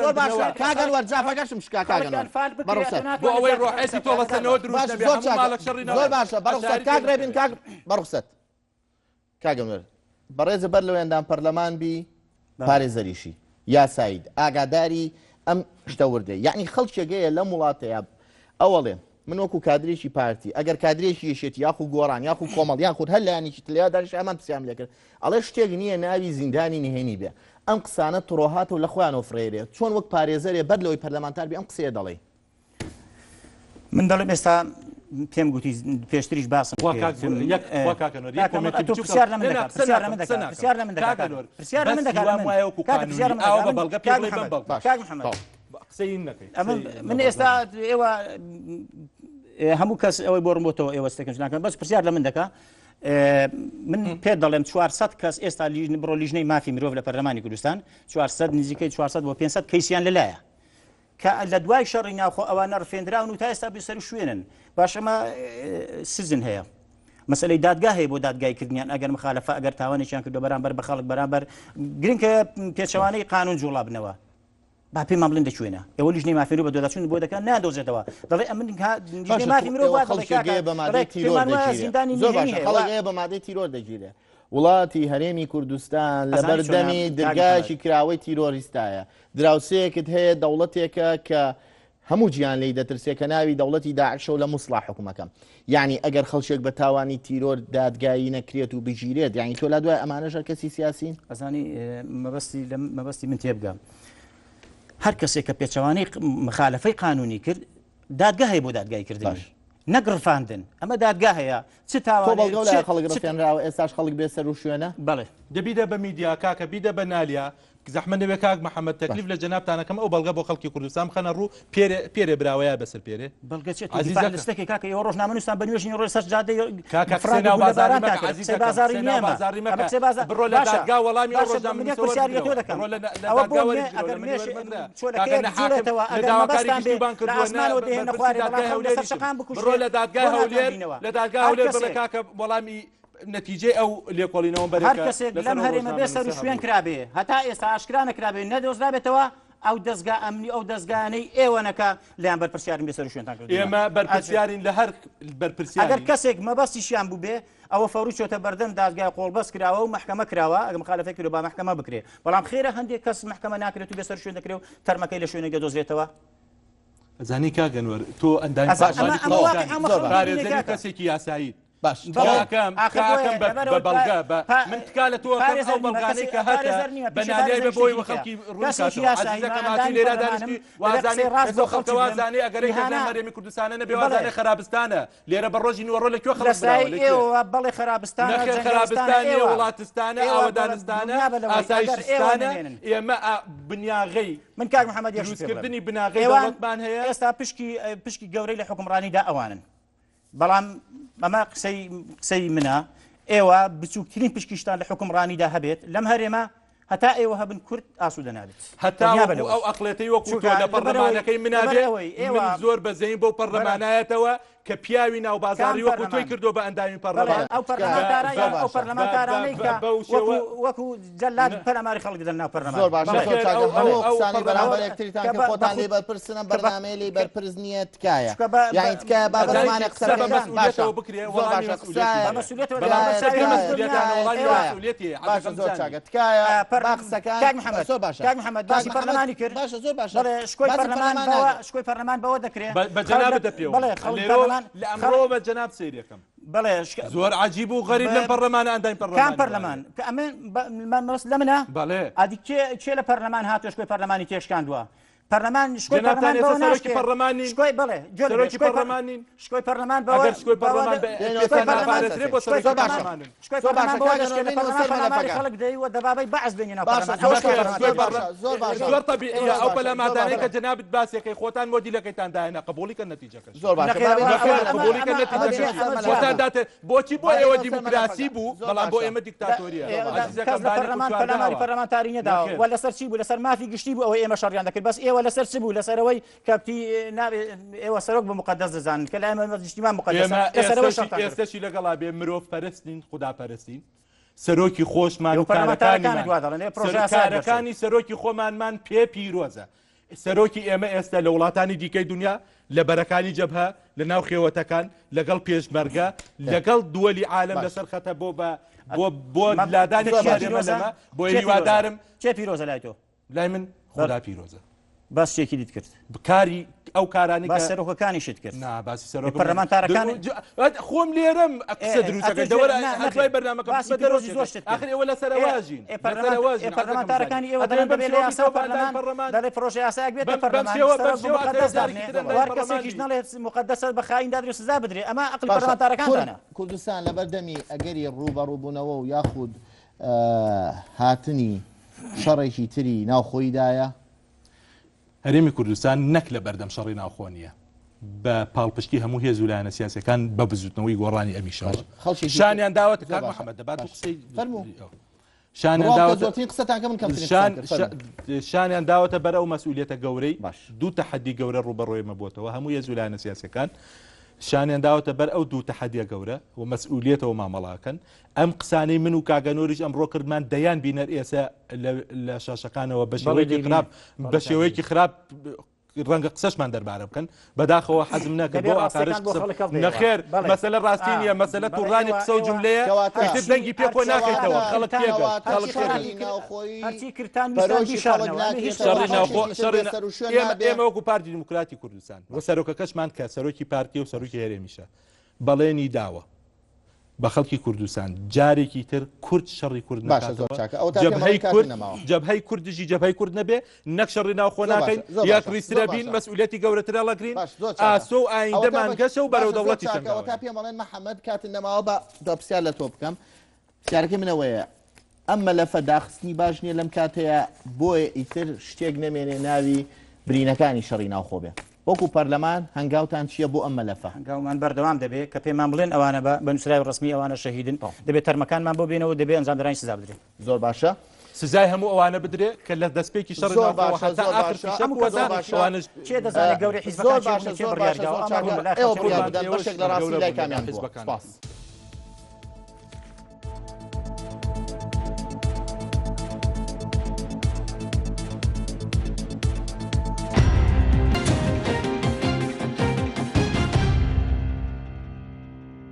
[SPEAKER 2] زۆر باشە کاک ئەنوەر جافەکەشم شکا کاک ئەنوەر بەڕوخسەت
[SPEAKER 4] بۆ ئەوەی ڕۆحێتی تۆڵەسەندنەوە دروست نەبێ
[SPEAKER 2] زۆر چاکە زۆر باشە بەڕوخسەت کاک ڕێبین کاک بەڕوخسەت کاک ئەنوەر بەڕێزە بەر لەوەی ئەندام پەرلەمان بی پارێزەریشی یاساییت ئاگاداری ئەم شتە وردەی یەعنی خەڵکێک هەیە لەم وڵاتەیە ئەوەڵێ من وەکو کادرێکی پارتی ئەگەر کادرێکی یەکێتی یاخو گۆڕان یاخو کۆمەڵ یاخود هەر لایەنێکی تلیا دانیش ئەمان پرسیارم لێکرد ئەڵێ شتێک نییە ناوی زیندانی نهێنی بێ ئەم قسانە تڕۆهاتە و لە خۆیانەوە فڕێرێ چۆن وەک پارێزەرێ بەر لەوەی پەرلەمانتار بی ئەم قسەیە دەڵێی
[SPEAKER 3] من دەڵێم ئێستا پێم گوتی پێشتریش باسم
[SPEAKER 4] خوا کاک یەک خوا کاکە نۆر یەک کۆمێنتی
[SPEAKER 3] تۆ
[SPEAKER 4] بچووکم
[SPEAKER 3] پرسیار لە من
[SPEAKER 4] نە نا
[SPEAKER 3] دەکا
[SPEAKER 4] قسە
[SPEAKER 3] پرسیار لە
[SPEAKER 4] ناکەم
[SPEAKER 3] من
[SPEAKER 4] قسە
[SPEAKER 3] دەکا
[SPEAKER 4] ناکەم
[SPEAKER 3] پرسیار لە من دەکا
[SPEAKER 4] کاکە
[SPEAKER 3] کاک
[SPEAKER 4] نۆر
[SPEAKER 3] پرسیار لە
[SPEAKER 4] بەس
[SPEAKER 3] من دەکا
[SPEAKER 4] هیوام
[SPEAKER 3] من
[SPEAKER 4] وایە وەکو
[SPEAKER 3] کاک
[SPEAKER 4] قانونی
[SPEAKER 3] پرسیار لە من
[SPEAKER 4] ئاوە
[SPEAKER 3] دەکا
[SPEAKER 4] بە
[SPEAKER 3] من
[SPEAKER 4] بەڵگە پێ
[SPEAKER 3] کاک
[SPEAKER 4] بڵێ بەم
[SPEAKER 3] محەممەد
[SPEAKER 4] بەڵگە
[SPEAKER 2] باش
[SPEAKER 3] کاک محەممەد
[SPEAKER 2] تەواو
[SPEAKER 4] قسەی نەکەی
[SPEAKER 3] ئەمە
[SPEAKER 4] قسەی
[SPEAKER 3] من
[SPEAKER 4] نەبەزانم
[SPEAKER 3] ئێستا ئێوە هەموو کەس ئەوەی بۆ ڕوون بۆتەوە ئێوە ستەکەن ناکەن بەس پرسیار لە من دەکا من پێت دەڵێم 400 کەس ئێستا لیژنە بڕۆ لیژنەی مافی مرۆڤ لە پەرلەمانی کوردستان 400 نزیکەی 400 بۆ 500 کەیسیان لەلایە کە لە دوای شەڕی ناوخۆ ئەوانە ڕفێندراون و تا ئێستا بێسەر و شوێنن. باش ئەمە سجن هەیە. مەسەلەی دادگا هەیە بۆ دادگایکردنیان ئەگەر مخالفە ئەگەر تاوانێکیان کردو بەرامبەر بە خەڵک بەرامبەر گرنگ کە پێچەوانەی قانون جوڵا بنەوە. با پێمان بڵێن دەکوێنە ئێوە لیژنەی مافی مرۆڤ بەدواداچوون بۆ دەکەن نادۆزێتەوە دەڵێ ئەمن لیژنەی مافی مرۆڤ وا دەڵێ کاکە
[SPEAKER 2] بە مادەی تیرۆر
[SPEAKER 3] پێمان وایە
[SPEAKER 2] دەگیرێ
[SPEAKER 3] زیندانی
[SPEAKER 2] زۆر
[SPEAKER 3] نهێنی
[SPEAKER 2] باشە
[SPEAKER 3] هەیە
[SPEAKER 2] خەڵک هەیە بە مادەی تیرۆر دەگیرێ وڵاتی هەرێمی کوردستان لە
[SPEAKER 3] ئەزانی چۆنە
[SPEAKER 2] بەردەمی
[SPEAKER 3] کاک محەممەد
[SPEAKER 2] درگایەکی کراوەی تیرۆریستایە دراوسێیەکت هەیە دەوڵەتێکە کە هەموو جیهان لێی دەترسێ کە ناوی دەوڵەتی داعشە و لە موسڵا حوکمەکە یعنی ئەگەر خەڵکێک بە تاوانی تیرۆر دادگایی نەکرێت و بگیرێت یعنی تۆ لا دوای ئەمانەش هەر کەسی سیاسین؟
[SPEAKER 3] ئەزانی مەبەستی لەم مەبەستی من تێبگە هەر کەسێک کە پێچەوانەی مخالفەی قانونی کرد دادگا هەیە بۆ دادگای کردنی
[SPEAKER 2] باش.
[SPEAKER 3] نەک ڕفاندن ئەمە دادگا هەیە چ
[SPEAKER 2] تۆ
[SPEAKER 3] تاوانێ
[SPEAKER 2] بەڵگەو
[SPEAKER 3] چ
[SPEAKER 2] لای خەڵک
[SPEAKER 3] چ
[SPEAKER 2] ڕفێنراوە ئێستاش خەڵک بێ سەر و شوێنە؟
[SPEAKER 3] بەڵێ.
[SPEAKER 4] دە بیدە بە میدیا کاکە بیدە بە نالیا زەحمەت نەبێ کاک محمد
[SPEAKER 2] باش.
[SPEAKER 4] تەکلیف لە جەنابتان ئەکەم ئەو بەڵگە بۆ خەڵکی کوردستان بخەنە ڕوو پێرێ پێرێ براوەیە بەسەر پێرێ
[SPEAKER 3] بەڵگە چیە تۆ دیفاع لە
[SPEAKER 4] عەزیزەکەم.
[SPEAKER 3] شتێکی کاکە ئێوە ڕۆژنامەنووسان بە نوێژی ڕۆژ سەر جادەی
[SPEAKER 4] کاکە قسەی
[SPEAKER 3] فڕاند و
[SPEAKER 4] ناو
[SPEAKER 3] گولە
[SPEAKER 4] بازاڕی
[SPEAKER 3] بارانتان
[SPEAKER 4] مەکە
[SPEAKER 3] کرد قسەی
[SPEAKER 4] عەزیزەکەم
[SPEAKER 3] بازاڕی
[SPEAKER 4] قسەی
[SPEAKER 3] نییە
[SPEAKER 4] ناو
[SPEAKER 3] ئەمە
[SPEAKER 4] بازاڕی
[SPEAKER 3] ئەمە
[SPEAKER 4] مەکە
[SPEAKER 3] قسەی بازاڕ
[SPEAKER 4] بڕۆ لە
[SPEAKER 3] باشە
[SPEAKER 4] دادگا وەڵامی ئەو
[SPEAKER 3] باشە من یەک
[SPEAKER 4] ڕۆژنامەنووسە
[SPEAKER 3] پرسیاری لە تۆ
[SPEAKER 4] وەربگرەوە
[SPEAKER 3] دەکەم
[SPEAKER 4] بڕۆ لە لە
[SPEAKER 3] ئەوە بۆ
[SPEAKER 4] دادگا
[SPEAKER 3] مێ
[SPEAKER 4] وەربگرەوە
[SPEAKER 3] ئەگەر
[SPEAKER 4] لە منی
[SPEAKER 3] مێش
[SPEAKER 4] وەرمەگرە کاکە
[SPEAKER 3] چۆلەکەیەک
[SPEAKER 4] نە حاکم
[SPEAKER 3] بجوڵێتەوە
[SPEAKER 4] نە
[SPEAKER 3] ئەگەر
[SPEAKER 4] داواکاری
[SPEAKER 3] مەبەستان
[SPEAKER 4] گشتی
[SPEAKER 3] بێ
[SPEAKER 4] بانگ
[SPEAKER 3] لە
[SPEAKER 4] کردووە نە
[SPEAKER 3] ئاسمانەوە دێنە
[SPEAKER 4] بەرپرسی
[SPEAKER 3] خوارێ بەڵام
[SPEAKER 4] دادگای
[SPEAKER 3] خەڵک لەسەر
[SPEAKER 4] هەولێریشم
[SPEAKER 3] شەقام
[SPEAKER 4] بڕۆ
[SPEAKER 3] بکوژرێ
[SPEAKER 4] لە دادگای
[SPEAKER 3] بۆ ناتان
[SPEAKER 4] هەولێر
[SPEAKER 3] بینەوە
[SPEAKER 4] لە دادگای
[SPEAKER 3] هەر
[SPEAKER 4] هەولێر بڵێ
[SPEAKER 3] کەسێک
[SPEAKER 4] کاکە وەڵامی نەتیجەی ئەو لێکۆڵینەوەم بەرێ
[SPEAKER 3] هەر
[SPEAKER 4] کە
[SPEAKER 3] کەسێک
[SPEAKER 4] لەسەر
[SPEAKER 3] لەم
[SPEAKER 4] ئەو
[SPEAKER 3] هەرێمە بێ سەر و
[SPEAKER 4] ڕۆژنامەنووسە
[SPEAKER 3] شوێن
[SPEAKER 4] هەبوو.
[SPEAKER 3] کرابێ هەتا ئێستا ئاشکرا نەکرابێ نەدۆزرابێتەوە ئەو دەزگا ئەمنی ئەو دەزگایانەی ئێوەنەکە لێیان بەرپرسیارن بێ سەر و شوێنتان کردوونە
[SPEAKER 4] ئێمە بەرپرسیارین لە هەر
[SPEAKER 3] ئەگەر
[SPEAKER 4] بەرپرسیارین.
[SPEAKER 3] کەسێک مەبەستیشیان بووبێ ئەوە فەوری چۆتە بەردەم دادگای قۆڵبەست کراوە و مەحکەمە کراوە ئەگەر مخالەفەی کردووە با مەحکەمە بکرێ بەڵام خێرە هەندێک کەس مەحکەمە ناکرێت و بێ سەر و شوێن دەکرێ و تەرمەکەی لە شوێنێک دەدۆزرێتەوە.
[SPEAKER 4] ئەزانی کاک ئەنوەر تۆ ئەندامی
[SPEAKER 3] ئەزا
[SPEAKER 4] پەرلەمانی
[SPEAKER 3] ئەمە ئەمە واقع
[SPEAKER 4] کوردستانی
[SPEAKER 3] ئەمە خەڵک دەبینێ
[SPEAKER 4] پارێزەری
[SPEAKER 3] کاکە.
[SPEAKER 4] کەسێکی یاساییت
[SPEAKER 2] باش
[SPEAKER 4] تکاکەم
[SPEAKER 3] ئاخر بۆیە
[SPEAKER 4] تکاکەم بە
[SPEAKER 3] لەبەر
[SPEAKER 4] بە
[SPEAKER 3] ئەوەی
[SPEAKER 4] بەڵگە بە
[SPEAKER 3] پا
[SPEAKER 4] من تکا لە تۆ ئەکەم
[SPEAKER 3] پارێزەر
[SPEAKER 4] ئەو
[SPEAKER 3] نیمە
[SPEAKER 4] بەڵگانەی
[SPEAKER 3] کەسی
[SPEAKER 4] کە هەتە
[SPEAKER 3] پارێزەر نیمە
[SPEAKER 4] بە
[SPEAKER 3] پیشە
[SPEAKER 4] نالیای
[SPEAKER 3] پارێزەر
[SPEAKER 4] بە بۆی
[SPEAKER 3] شتێکی
[SPEAKER 4] وە
[SPEAKER 3] دیکەیە
[SPEAKER 4] خەڵکی ڕوون
[SPEAKER 3] کەسێکی
[SPEAKER 4] بکاتەوە
[SPEAKER 3] یاسایی
[SPEAKER 4] عەزیزەکەم
[SPEAKER 3] مە
[SPEAKER 4] هاتووی
[SPEAKER 3] ئەندامی
[SPEAKER 4] لێرە
[SPEAKER 3] پەرلەمانم
[SPEAKER 4] دانیشتی
[SPEAKER 3] دەبێ
[SPEAKER 4] وازانێ
[SPEAKER 3] قسەی ڕاست
[SPEAKER 4] ئێستا
[SPEAKER 3] بۆ
[SPEAKER 4] خەڵکە
[SPEAKER 3] خەڵکی بڵێم
[SPEAKER 4] وازانێ ئەگەر یەکێک لەم
[SPEAKER 3] ئیهانە
[SPEAKER 4] هەرێمی کوردستانە نەبێ
[SPEAKER 3] بەڵێ
[SPEAKER 4] وازانێ خەرابستانە لێرە بە ڕۆژی نیوەڕۆ لە کوێ
[SPEAKER 3] لە
[SPEAKER 4] خەڵک براوە
[SPEAKER 3] سایەی
[SPEAKER 4] لە کوێ
[SPEAKER 3] ئێوە بەڵێ خەرابستانە
[SPEAKER 4] نەخێر
[SPEAKER 3] جەنگەڵستانە
[SPEAKER 4] خەرابستان نییە
[SPEAKER 3] ئێوە
[SPEAKER 4] وڵاتستانە
[SPEAKER 3] ئێوە بەڵێ
[SPEAKER 4] ئاوەدانستانە
[SPEAKER 3] دڵنیابە لەوەی ئەگەر ئێوە
[SPEAKER 4] ئاسایشستانە
[SPEAKER 3] نەمێنن
[SPEAKER 4] ئێمە بنیاغەی
[SPEAKER 3] من کاک محەممەد یەک شت پێ بڵێم
[SPEAKER 4] دروستکردنی بناغەی
[SPEAKER 3] ئێوان
[SPEAKER 4] دەوڵەتمان هەیە
[SPEAKER 3] ئێستا پشکی پشکی گەورەی لە حوکمڕانیدا ئەوانن بەڵام ئەمە قسەی قسەی منە ئێوە بچووکترین پشکیشتان لە حوکمڕانیدا هەبێت لەم هەرێمە هەتا ئێوە هەبن کورد ئاسوودە نابێت
[SPEAKER 4] هەتا
[SPEAKER 3] دڵنیابە
[SPEAKER 4] وەکو
[SPEAKER 3] لەوەش
[SPEAKER 4] ئەو ئەقڵێتەی وەکو تۆ
[SPEAKER 3] چونکە
[SPEAKER 4] لە
[SPEAKER 3] لەبەرئەوەی
[SPEAKER 4] پەڕلەمانەکەی منا بێ
[SPEAKER 3] لەبەرئەوەی
[SPEAKER 4] من
[SPEAKER 3] ئێوە
[SPEAKER 4] زۆر بەزەیم بەو پەڕلەمانایەتەوە کە پیاوی ناو
[SPEAKER 3] کام
[SPEAKER 4] بازاڕی وەکو تۆی
[SPEAKER 3] پەرلەمان
[SPEAKER 4] کردووە بە ئەندامی
[SPEAKER 3] بەڵێ
[SPEAKER 4] پەڕلەمان
[SPEAKER 3] ئەو
[SPEAKER 4] بە
[SPEAKER 3] پەرلەمانتارە
[SPEAKER 4] بە
[SPEAKER 3] یان ئەو
[SPEAKER 4] بە بە
[SPEAKER 3] پەرلەمانتارانەی
[SPEAKER 4] بە
[SPEAKER 3] کە
[SPEAKER 4] بەو
[SPEAKER 3] وەکو
[SPEAKER 4] شێوە
[SPEAKER 3] وەکو جەلاد
[SPEAKER 4] نە
[SPEAKER 3] پەلاماری خەڵک دەدەن ناو پەرلەمان
[SPEAKER 2] زۆر باشە
[SPEAKER 3] بەڵێ
[SPEAKER 2] زۆر
[SPEAKER 4] نەخێر
[SPEAKER 2] چاکە
[SPEAKER 4] ئەو ئەو
[SPEAKER 2] هەموو
[SPEAKER 4] ئەو
[SPEAKER 2] قسانەی
[SPEAKER 4] پەڕلەمان
[SPEAKER 2] بەرامبەر
[SPEAKER 3] ئەوە
[SPEAKER 2] یەکتریتان
[SPEAKER 3] کە
[SPEAKER 2] کە
[SPEAKER 3] بە بە
[SPEAKER 2] خۆتان
[SPEAKER 3] خود
[SPEAKER 2] لێی بەرپرسن ئەم
[SPEAKER 3] کە بە
[SPEAKER 2] بەرنامەیە لێی
[SPEAKER 3] کە
[SPEAKER 2] بەرپرس نییە تکایە
[SPEAKER 3] چونکە بە بە
[SPEAKER 2] یعنی تکایە با بە
[SPEAKER 4] ئەزانی
[SPEAKER 2] زمانێک قسە
[SPEAKER 4] قسە بە
[SPEAKER 2] بکەین باشە
[SPEAKER 4] مەسئولیەتەوە بکرێ
[SPEAKER 2] زۆر
[SPEAKER 4] وەڵامی
[SPEAKER 2] باشە
[SPEAKER 4] مەسئولیەتی
[SPEAKER 2] قسە
[SPEAKER 3] بە
[SPEAKER 4] هەیە
[SPEAKER 3] مەسئولیەتەوە
[SPEAKER 4] بەڵام
[SPEAKER 3] دەڵێم
[SPEAKER 2] تکایە
[SPEAKER 4] قسە بێ
[SPEAKER 3] ئێوە
[SPEAKER 2] تکایە
[SPEAKER 4] مەسئولیەتانە
[SPEAKER 2] تکایە
[SPEAKER 4] وەڵامی
[SPEAKER 2] تکایە
[SPEAKER 4] مەسئولیەتی هەیە
[SPEAKER 2] باشە
[SPEAKER 4] عەزیزم
[SPEAKER 2] زۆر
[SPEAKER 4] زانی
[SPEAKER 2] چاکە تکایە
[SPEAKER 3] پەر
[SPEAKER 2] با قسەکان
[SPEAKER 3] کاک محەممەد
[SPEAKER 2] زۆر باشە
[SPEAKER 3] کاک محەممەد
[SPEAKER 2] کاک
[SPEAKER 3] باسی
[SPEAKER 2] محەممەد
[SPEAKER 3] پەرلەمانی کرد
[SPEAKER 2] باشە زۆر باشە
[SPEAKER 3] بەڵێ شکۆی
[SPEAKER 2] باسی
[SPEAKER 3] پەرلەمان
[SPEAKER 2] پەرلەمان
[SPEAKER 3] بەوە
[SPEAKER 2] ناکە
[SPEAKER 3] شکۆی پەرلەمان بەوە دەکرێ
[SPEAKER 4] بە بە
[SPEAKER 3] خەڵک لە
[SPEAKER 4] جەنابت دەپێوم
[SPEAKER 3] بەڵێ خەڵک
[SPEAKER 4] لێرەوە
[SPEAKER 3] پەرلەمان
[SPEAKER 4] لە
[SPEAKER 3] خەڵک
[SPEAKER 4] ئەمڕۆوە بە جەناب سەیرەکەم
[SPEAKER 3] بەڵێ
[SPEAKER 4] زۆر عجیب و غەریب لەم پەرلەمانە ئەندامی
[SPEAKER 3] کام
[SPEAKER 4] پەرلەمانی
[SPEAKER 3] پەرلەمان کە ئەمە مەبەست لە منە
[SPEAKER 4] بەڵێ
[SPEAKER 3] ئادی کێ کێ لە پەرلەمان هاتووە شکۆی پەرلەمانی تێشکاندووە پەرلەمان شکۆی
[SPEAKER 4] جەنابتان
[SPEAKER 3] پەرلەمان
[SPEAKER 4] ئێستا
[SPEAKER 3] بەوە
[SPEAKER 4] سەرۆکی
[SPEAKER 3] ناشکێ
[SPEAKER 4] پەرلەمان نین
[SPEAKER 3] شکۆی بەڵێ گوێ لێ بێ
[SPEAKER 4] سەرۆکی
[SPEAKER 3] شکۆی پەر
[SPEAKER 4] پەرلەمان نین
[SPEAKER 3] شکۆی پەرلەمان بەوە
[SPEAKER 4] ئەگەر شکۆی
[SPEAKER 3] بەوە
[SPEAKER 4] پەرلەمان بە
[SPEAKER 2] دێنەوە
[SPEAKER 3] شکۆی
[SPEAKER 2] سەر
[SPEAKER 3] پەرلەمان
[SPEAKER 4] ناپارێزرێ بۆ
[SPEAKER 2] زۆر
[SPEAKER 4] سەرۆکی
[SPEAKER 2] باشە
[SPEAKER 4] پەرلەمانن
[SPEAKER 3] شکۆی
[SPEAKER 2] زۆر
[SPEAKER 3] پەرلەمان
[SPEAKER 2] باشە
[SPEAKER 3] بەوە
[SPEAKER 2] کاک
[SPEAKER 3] دەشکێ لە
[SPEAKER 2] ئەنوەر بینەوە
[SPEAKER 3] پەرلەمان
[SPEAKER 2] سەر
[SPEAKER 3] پەلاماری
[SPEAKER 2] مەلەفەکە
[SPEAKER 3] خەڵک دەی و دەبابەی بەعس بێنی ناو
[SPEAKER 2] باشە
[SPEAKER 3] پەرلەمان
[SPEAKER 2] زۆر
[SPEAKER 3] ئەمە شکۆی
[SPEAKER 4] نەخێر
[SPEAKER 2] باشە
[SPEAKER 3] پەرلەمان
[SPEAKER 4] شکۆی
[SPEAKER 2] زۆر باشە
[SPEAKER 4] پەرلە
[SPEAKER 2] زۆر باشە
[SPEAKER 4] زۆر طبیعیە
[SPEAKER 2] زۆر
[SPEAKER 4] ئەو
[SPEAKER 2] باشە زۆر
[SPEAKER 4] پەلاماردانەی
[SPEAKER 2] باشە
[SPEAKER 4] کە جەنابت باسیەکەی خۆتان مۆدیلەکەیتان دایەنە قبوڵی کە نەتیجەکەش
[SPEAKER 2] زۆر باشە
[SPEAKER 3] نەخێر
[SPEAKER 2] با
[SPEAKER 3] ئەوە
[SPEAKER 2] بێینە
[SPEAKER 4] نەخێر
[SPEAKER 2] سەر
[SPEAKER 3] ئەمە
[SPEAKER 4] قبوڵی کە
[SPEAKER 3] ئەمە ئەمە
[SPEAKER 4] نەتیجەکەش
[SPEAKER 3] جیا
[SPEAKER 2] سەر
[SPEAKER 3] ئەمە جیا
[SPEAKER 4] خۆتان
[SPEAKER 2] مەلەفەکە
[SPEAKER 4] داتێ بۆچی بۆ
[SPEAKER 2] با
[SPEAKER 4] ئێوە
[SPEAKER 2] بێینەوە سەر
[SPEAKER 4] دیموکراسی
[SPEAKER 2] مەلەفەکە
[SPEAKER 4] بوو
[SPEAKER 2] زۆر
[SPEAKER 4] بەڵام بۆ
[SPEAKER 2] باشە
[SPEAKER 4] ئێمە دیکتاتۆریە
[SPEAKER 3] کەس
[SPEAKER 4] عەزیزەکەم
[SPEAKER 3] لە
[SPEAKER 4] بانێک و
[SPEAKER 3] پەرلەمان پەلاماری
[SPEAKER 4] چواردەوە
[SPEAKER 3] پەرلەمانتاری نەداوە
[SPEAKER 4] نەخێر
[SPEAKER 3] و لەسەر چی بوو لەسەر مافی گشتی بوو ئەوەی ئێمە شەڕیان دەکرد بەس ئێوە لەسەر چ بوو لەسەر ئەوەی کە بتی نابێ ئێوە سەرۆک بە مقدس دەزانن کە لای ئێمە نیشتیمان مقدسە
[SPEAKER 4] ئێمە
[SPEAKER 3] لەسەر ئەوەی
[SPEAKER 4] ئێستەشی
[SPEAKER 3] شەڕتان کرد
[SPEAKER 4] ئێستەشی لەگەڵا بێ مرۆڤ پەرستین خودا پەرستین سەرۆکی خۆشمان
[SPEAKER 3] ئێوە
[SPEAKER 4] و
[SPEAKER 3] پەرلەمانتارەکانت
[SPEAKER 4] کارەکانیمان
[SPEAKER 3] وا دەڵێن ئێوە پرۆژە یاسایەک دەرچوو
[SPEAKER 4] کارەکانی سەرۆکی خۆمانمان پێ پیرۆزە سەرۆکی ئێمە ئێستا لە وڵاتانی دیکەی دنیا لە بەرەکانی جەبهە لە ناو خێوەتەکان لەگەڵ پێشمەرگە لەگەڵ دووەلی عالم
[SPEAKER 2] باش
[SPEAKER 4] لەسەر خەتە بۆ بە بۆ بۆ لادانی
[SPEAKER 3] کێ
[SPEAKER 4] هەرێمە
[SPEAKER 3] پیرۆزە
[SPEAKER 4] لەمە بۆ
[SPEAKER 3] کێ پیرۆزە
[SPEAKER 4] هیوادارم
[SPEAKER 3] کێ پیرۆزە لای تۆ
[SPEAKER 4] لای من
[SPEAKER 3] بەڵێ
[SPEAKER 4] خودا پیرۆزە.
[SPEAKER 3] باس شتێکی دیت کرد.
[SPEAKER 4] کاری ئەو کارانەی
[SPEAKER 3] باس سەرۆکەکانیشت کرد.
[SPEAKER 4] نا باسی سەرۆک
[SPEAKER 3] پەرلەمانتارەکان
[SPEAKER 4] خۆم لێرەم قسە دروستەکە دەوەرە دوای بەرنامەکە
[SPEAKER 3] باسی پیرۆزی زۆر شتت کرد.
[SPEAKER 4] ئاخر ئێوە لەسەر ئەواژین
[SPEAKER 3] پەرلەمانتارەکانی ئێوە دەڵێن دەبێ لە یاسا پەرلەمان دەڵێ پرۆژە یاسایەک بێتە پەرلەمان سەرۆک بە موقەدەس دابنێ هەر کەسێکیش نەڵێ موقەدەسە بە خائین دادرێ و سزا بدرێ ئەمە عەقڵی پەرلەمانتارەکانتانە.
[SPEAKER 2] کوردستان لەبەردەمی ئەگەری ڕووبەڕووبوونەوە و یاخود هاتنی شەڕێکی تری ناوخۆییدایە؟
[SPEAKER 4] هەرێمی کوردستان نەک لە بەردەم شەڕی ناوخۆ نییە، بە پاڵپشتی هەموو هێز و لایەنە سیاسیەکان بە بزوتنەوەی گۆڕانی ئەمیشەوە شانیان داوەتە کاک محەمەد دەبات و قسەی شانیان داوەتە شانیان داوەتە بەر ئەو مەسئولیەتە گەورەی دوو تەحەدی گەورە ڕووبەڕووی ئێمە بۆتەوە هەموو هێز و لایەنە سیاسیەکان شانیان داوەتە بەر ئەو دوو تەحەدیە گەورە و مەسئولیەتەوە مامەڵاکەن ئەم قسانەی من و کاگە نۆریش ئەمڕۆ کردمان دەیان بینەر ئێسە لە شاشەکانەوە بە شێوەیەکی خراپ بە شێوەیەکی خراپ ڕەنگە قسەشمان دەربارە بکەن بەداخەوە حەزم نەکرد بۆ ئاکارش نەخێر مەسەلە ڕاستی نییە مەسەلە توڕانی قسە و جملەیە ئیتر دەنگی پێ کۆ ناکەیتەوە خەڵک تێگەشت خەڵک
[SPEAKER 3] هەرچی کردتان
[SPEAKER 4] شەڕی ناوخۆ شەڕی ئێمە وەکو پارتی دیموکراتی کوردستان و سەرۆکەکەشمان کە سەرۆکی پارتی و سەرۆکی هەرێمیشە بەڵێنی داوە بە خەڵکی کوردستان جارێکی تر کورد شەڕی کورد
[SPEAKER 2] باشە زۆر چاکە ئەوە تا
[SPEAKER 4] جەبهەی
[SPEAKER 2] پێم کاتی
[SPEAKER 4] کورد
[SPEAKER 2] نەماوە
[SPEAKER 4] جەبهەی کورد دژی جەبهەی کورد نەبێ نەک شەڕی ناوخۆ
[SPEAKER 2] زۆر باشە
[SPEAKER 4] ناکەین
[SPEAKER 2] زۆر
[SPEAKER 4] یەک
[SPEAKER 2] باشە
[SPEAKER 4] ڕیزترە
[SPEAKER 2] زۆر
[SPEAKER 4] بین
[SPEAKER 2] باشە
[SPEAKER 4] مەسئولیەتی گەورەتر هەڵەگرین
[SPEAKER 2] باش زۆر چاکە
[SPEAKER 4] ئاسۆ و
[SPEAKER 2] ئەوەتا
[SPEAKER 4] ئایندەمان
[SPEAKER 2] بە
[SPEAKER 4] گەشە و بەرەو
[SPEAKER 2] باشە زۆر
[SPEAKER 4] دەوڵەتی
[SPEAKER 2] چاکە ئەوەتا
[SPEAKER 4] سەنگاوەین
[SPEAKER 2] پێم ئەڵێن محەممەد کاتت نەماوە با دوا پرسیار لە تۆ بکەم پرسیارەکەی من ئەوەیە ئەم مەلەفە داخستنی باش نییە لەم کاتەیە بۆیە ئیتر شتێک نەمێنێ ناوی برینەکانی شەڕی ناوخۆ بێ وەکو پەرلەمان هەنگاوتان چییە بۆ ئەم مەلەفە؟
[SPEAKER 3] هەنگاومان بەردەوام دەبێ کە پێمان بڵێن ئەوانە بە بە نووسراوی ڕەسمی ئەوانە شەهیدن دەبێ تەرمەکانمان بۆ بێنەوە دەبێ ئەنجامدەرانی سزا بدرێن.
[SPEAKER 2] زۆر باشە.
[SPEAKER 4] سزای هەموو ئەوانە بدرێ کە لە دەستپێکی شەڕی
[SPEAKER 2] زۆر
[SPEAKER 4] ناوخۆوە
[SPEAKER 2] باشە
[SPEAKER 4] هەتا
[SPEAKER 2] زۆر
[SPEAKER 4] ئاخر
[SPEAKER 2] باشە
[SPEAKER 4] فیشەک
[SPEAKER 3] هەموو
[SPEAKER 4] وەدا
[SPEAKER 2] زۆر
[SPEAKER 3] کەس
[SPEAKER 2] باشە
[SPEAKER 4] ئەوانەش
[SPEAKER 3] کێ دەزانێ گەورەی حیزبەکان
[SPEAKER 2] زۆر
[SPEAKER 3] کێ
[SPEAKER 2] باشە
[SPEAKER 3] بوون و کێ
[SPEAKER 2] زۆر
[SPEAKER 3] بڕیاری
[SPEAKER 2] باشە
[SPEAKER 3] داوە
[SPEAKER 2] زۆر
[SPEAKER 3] ئەمە
[SPEAKER 2] چاکە
[SPEAKER 3] ڕوونە لای
[SPEAKER 2] ئێوە
[SPEAKER 3] خەڵکی
[SPEAKER 2] بڕیار
[SPEAKER 3] ڕوونە.
[SPEAKER 2] بدەن
[SPEAKER 4] ئێوەش
[SPEAKER 2] بەشێک لە ڕاستی
[SPEAKER 4] گەورە
[SPEAKER 2] لای
[SPEAKER 4] بوون لە
[SPEAKER 2] کامیان بووە
[SPEAKER 4] حیزبەکان.
[SPEAKER 2] سپاس.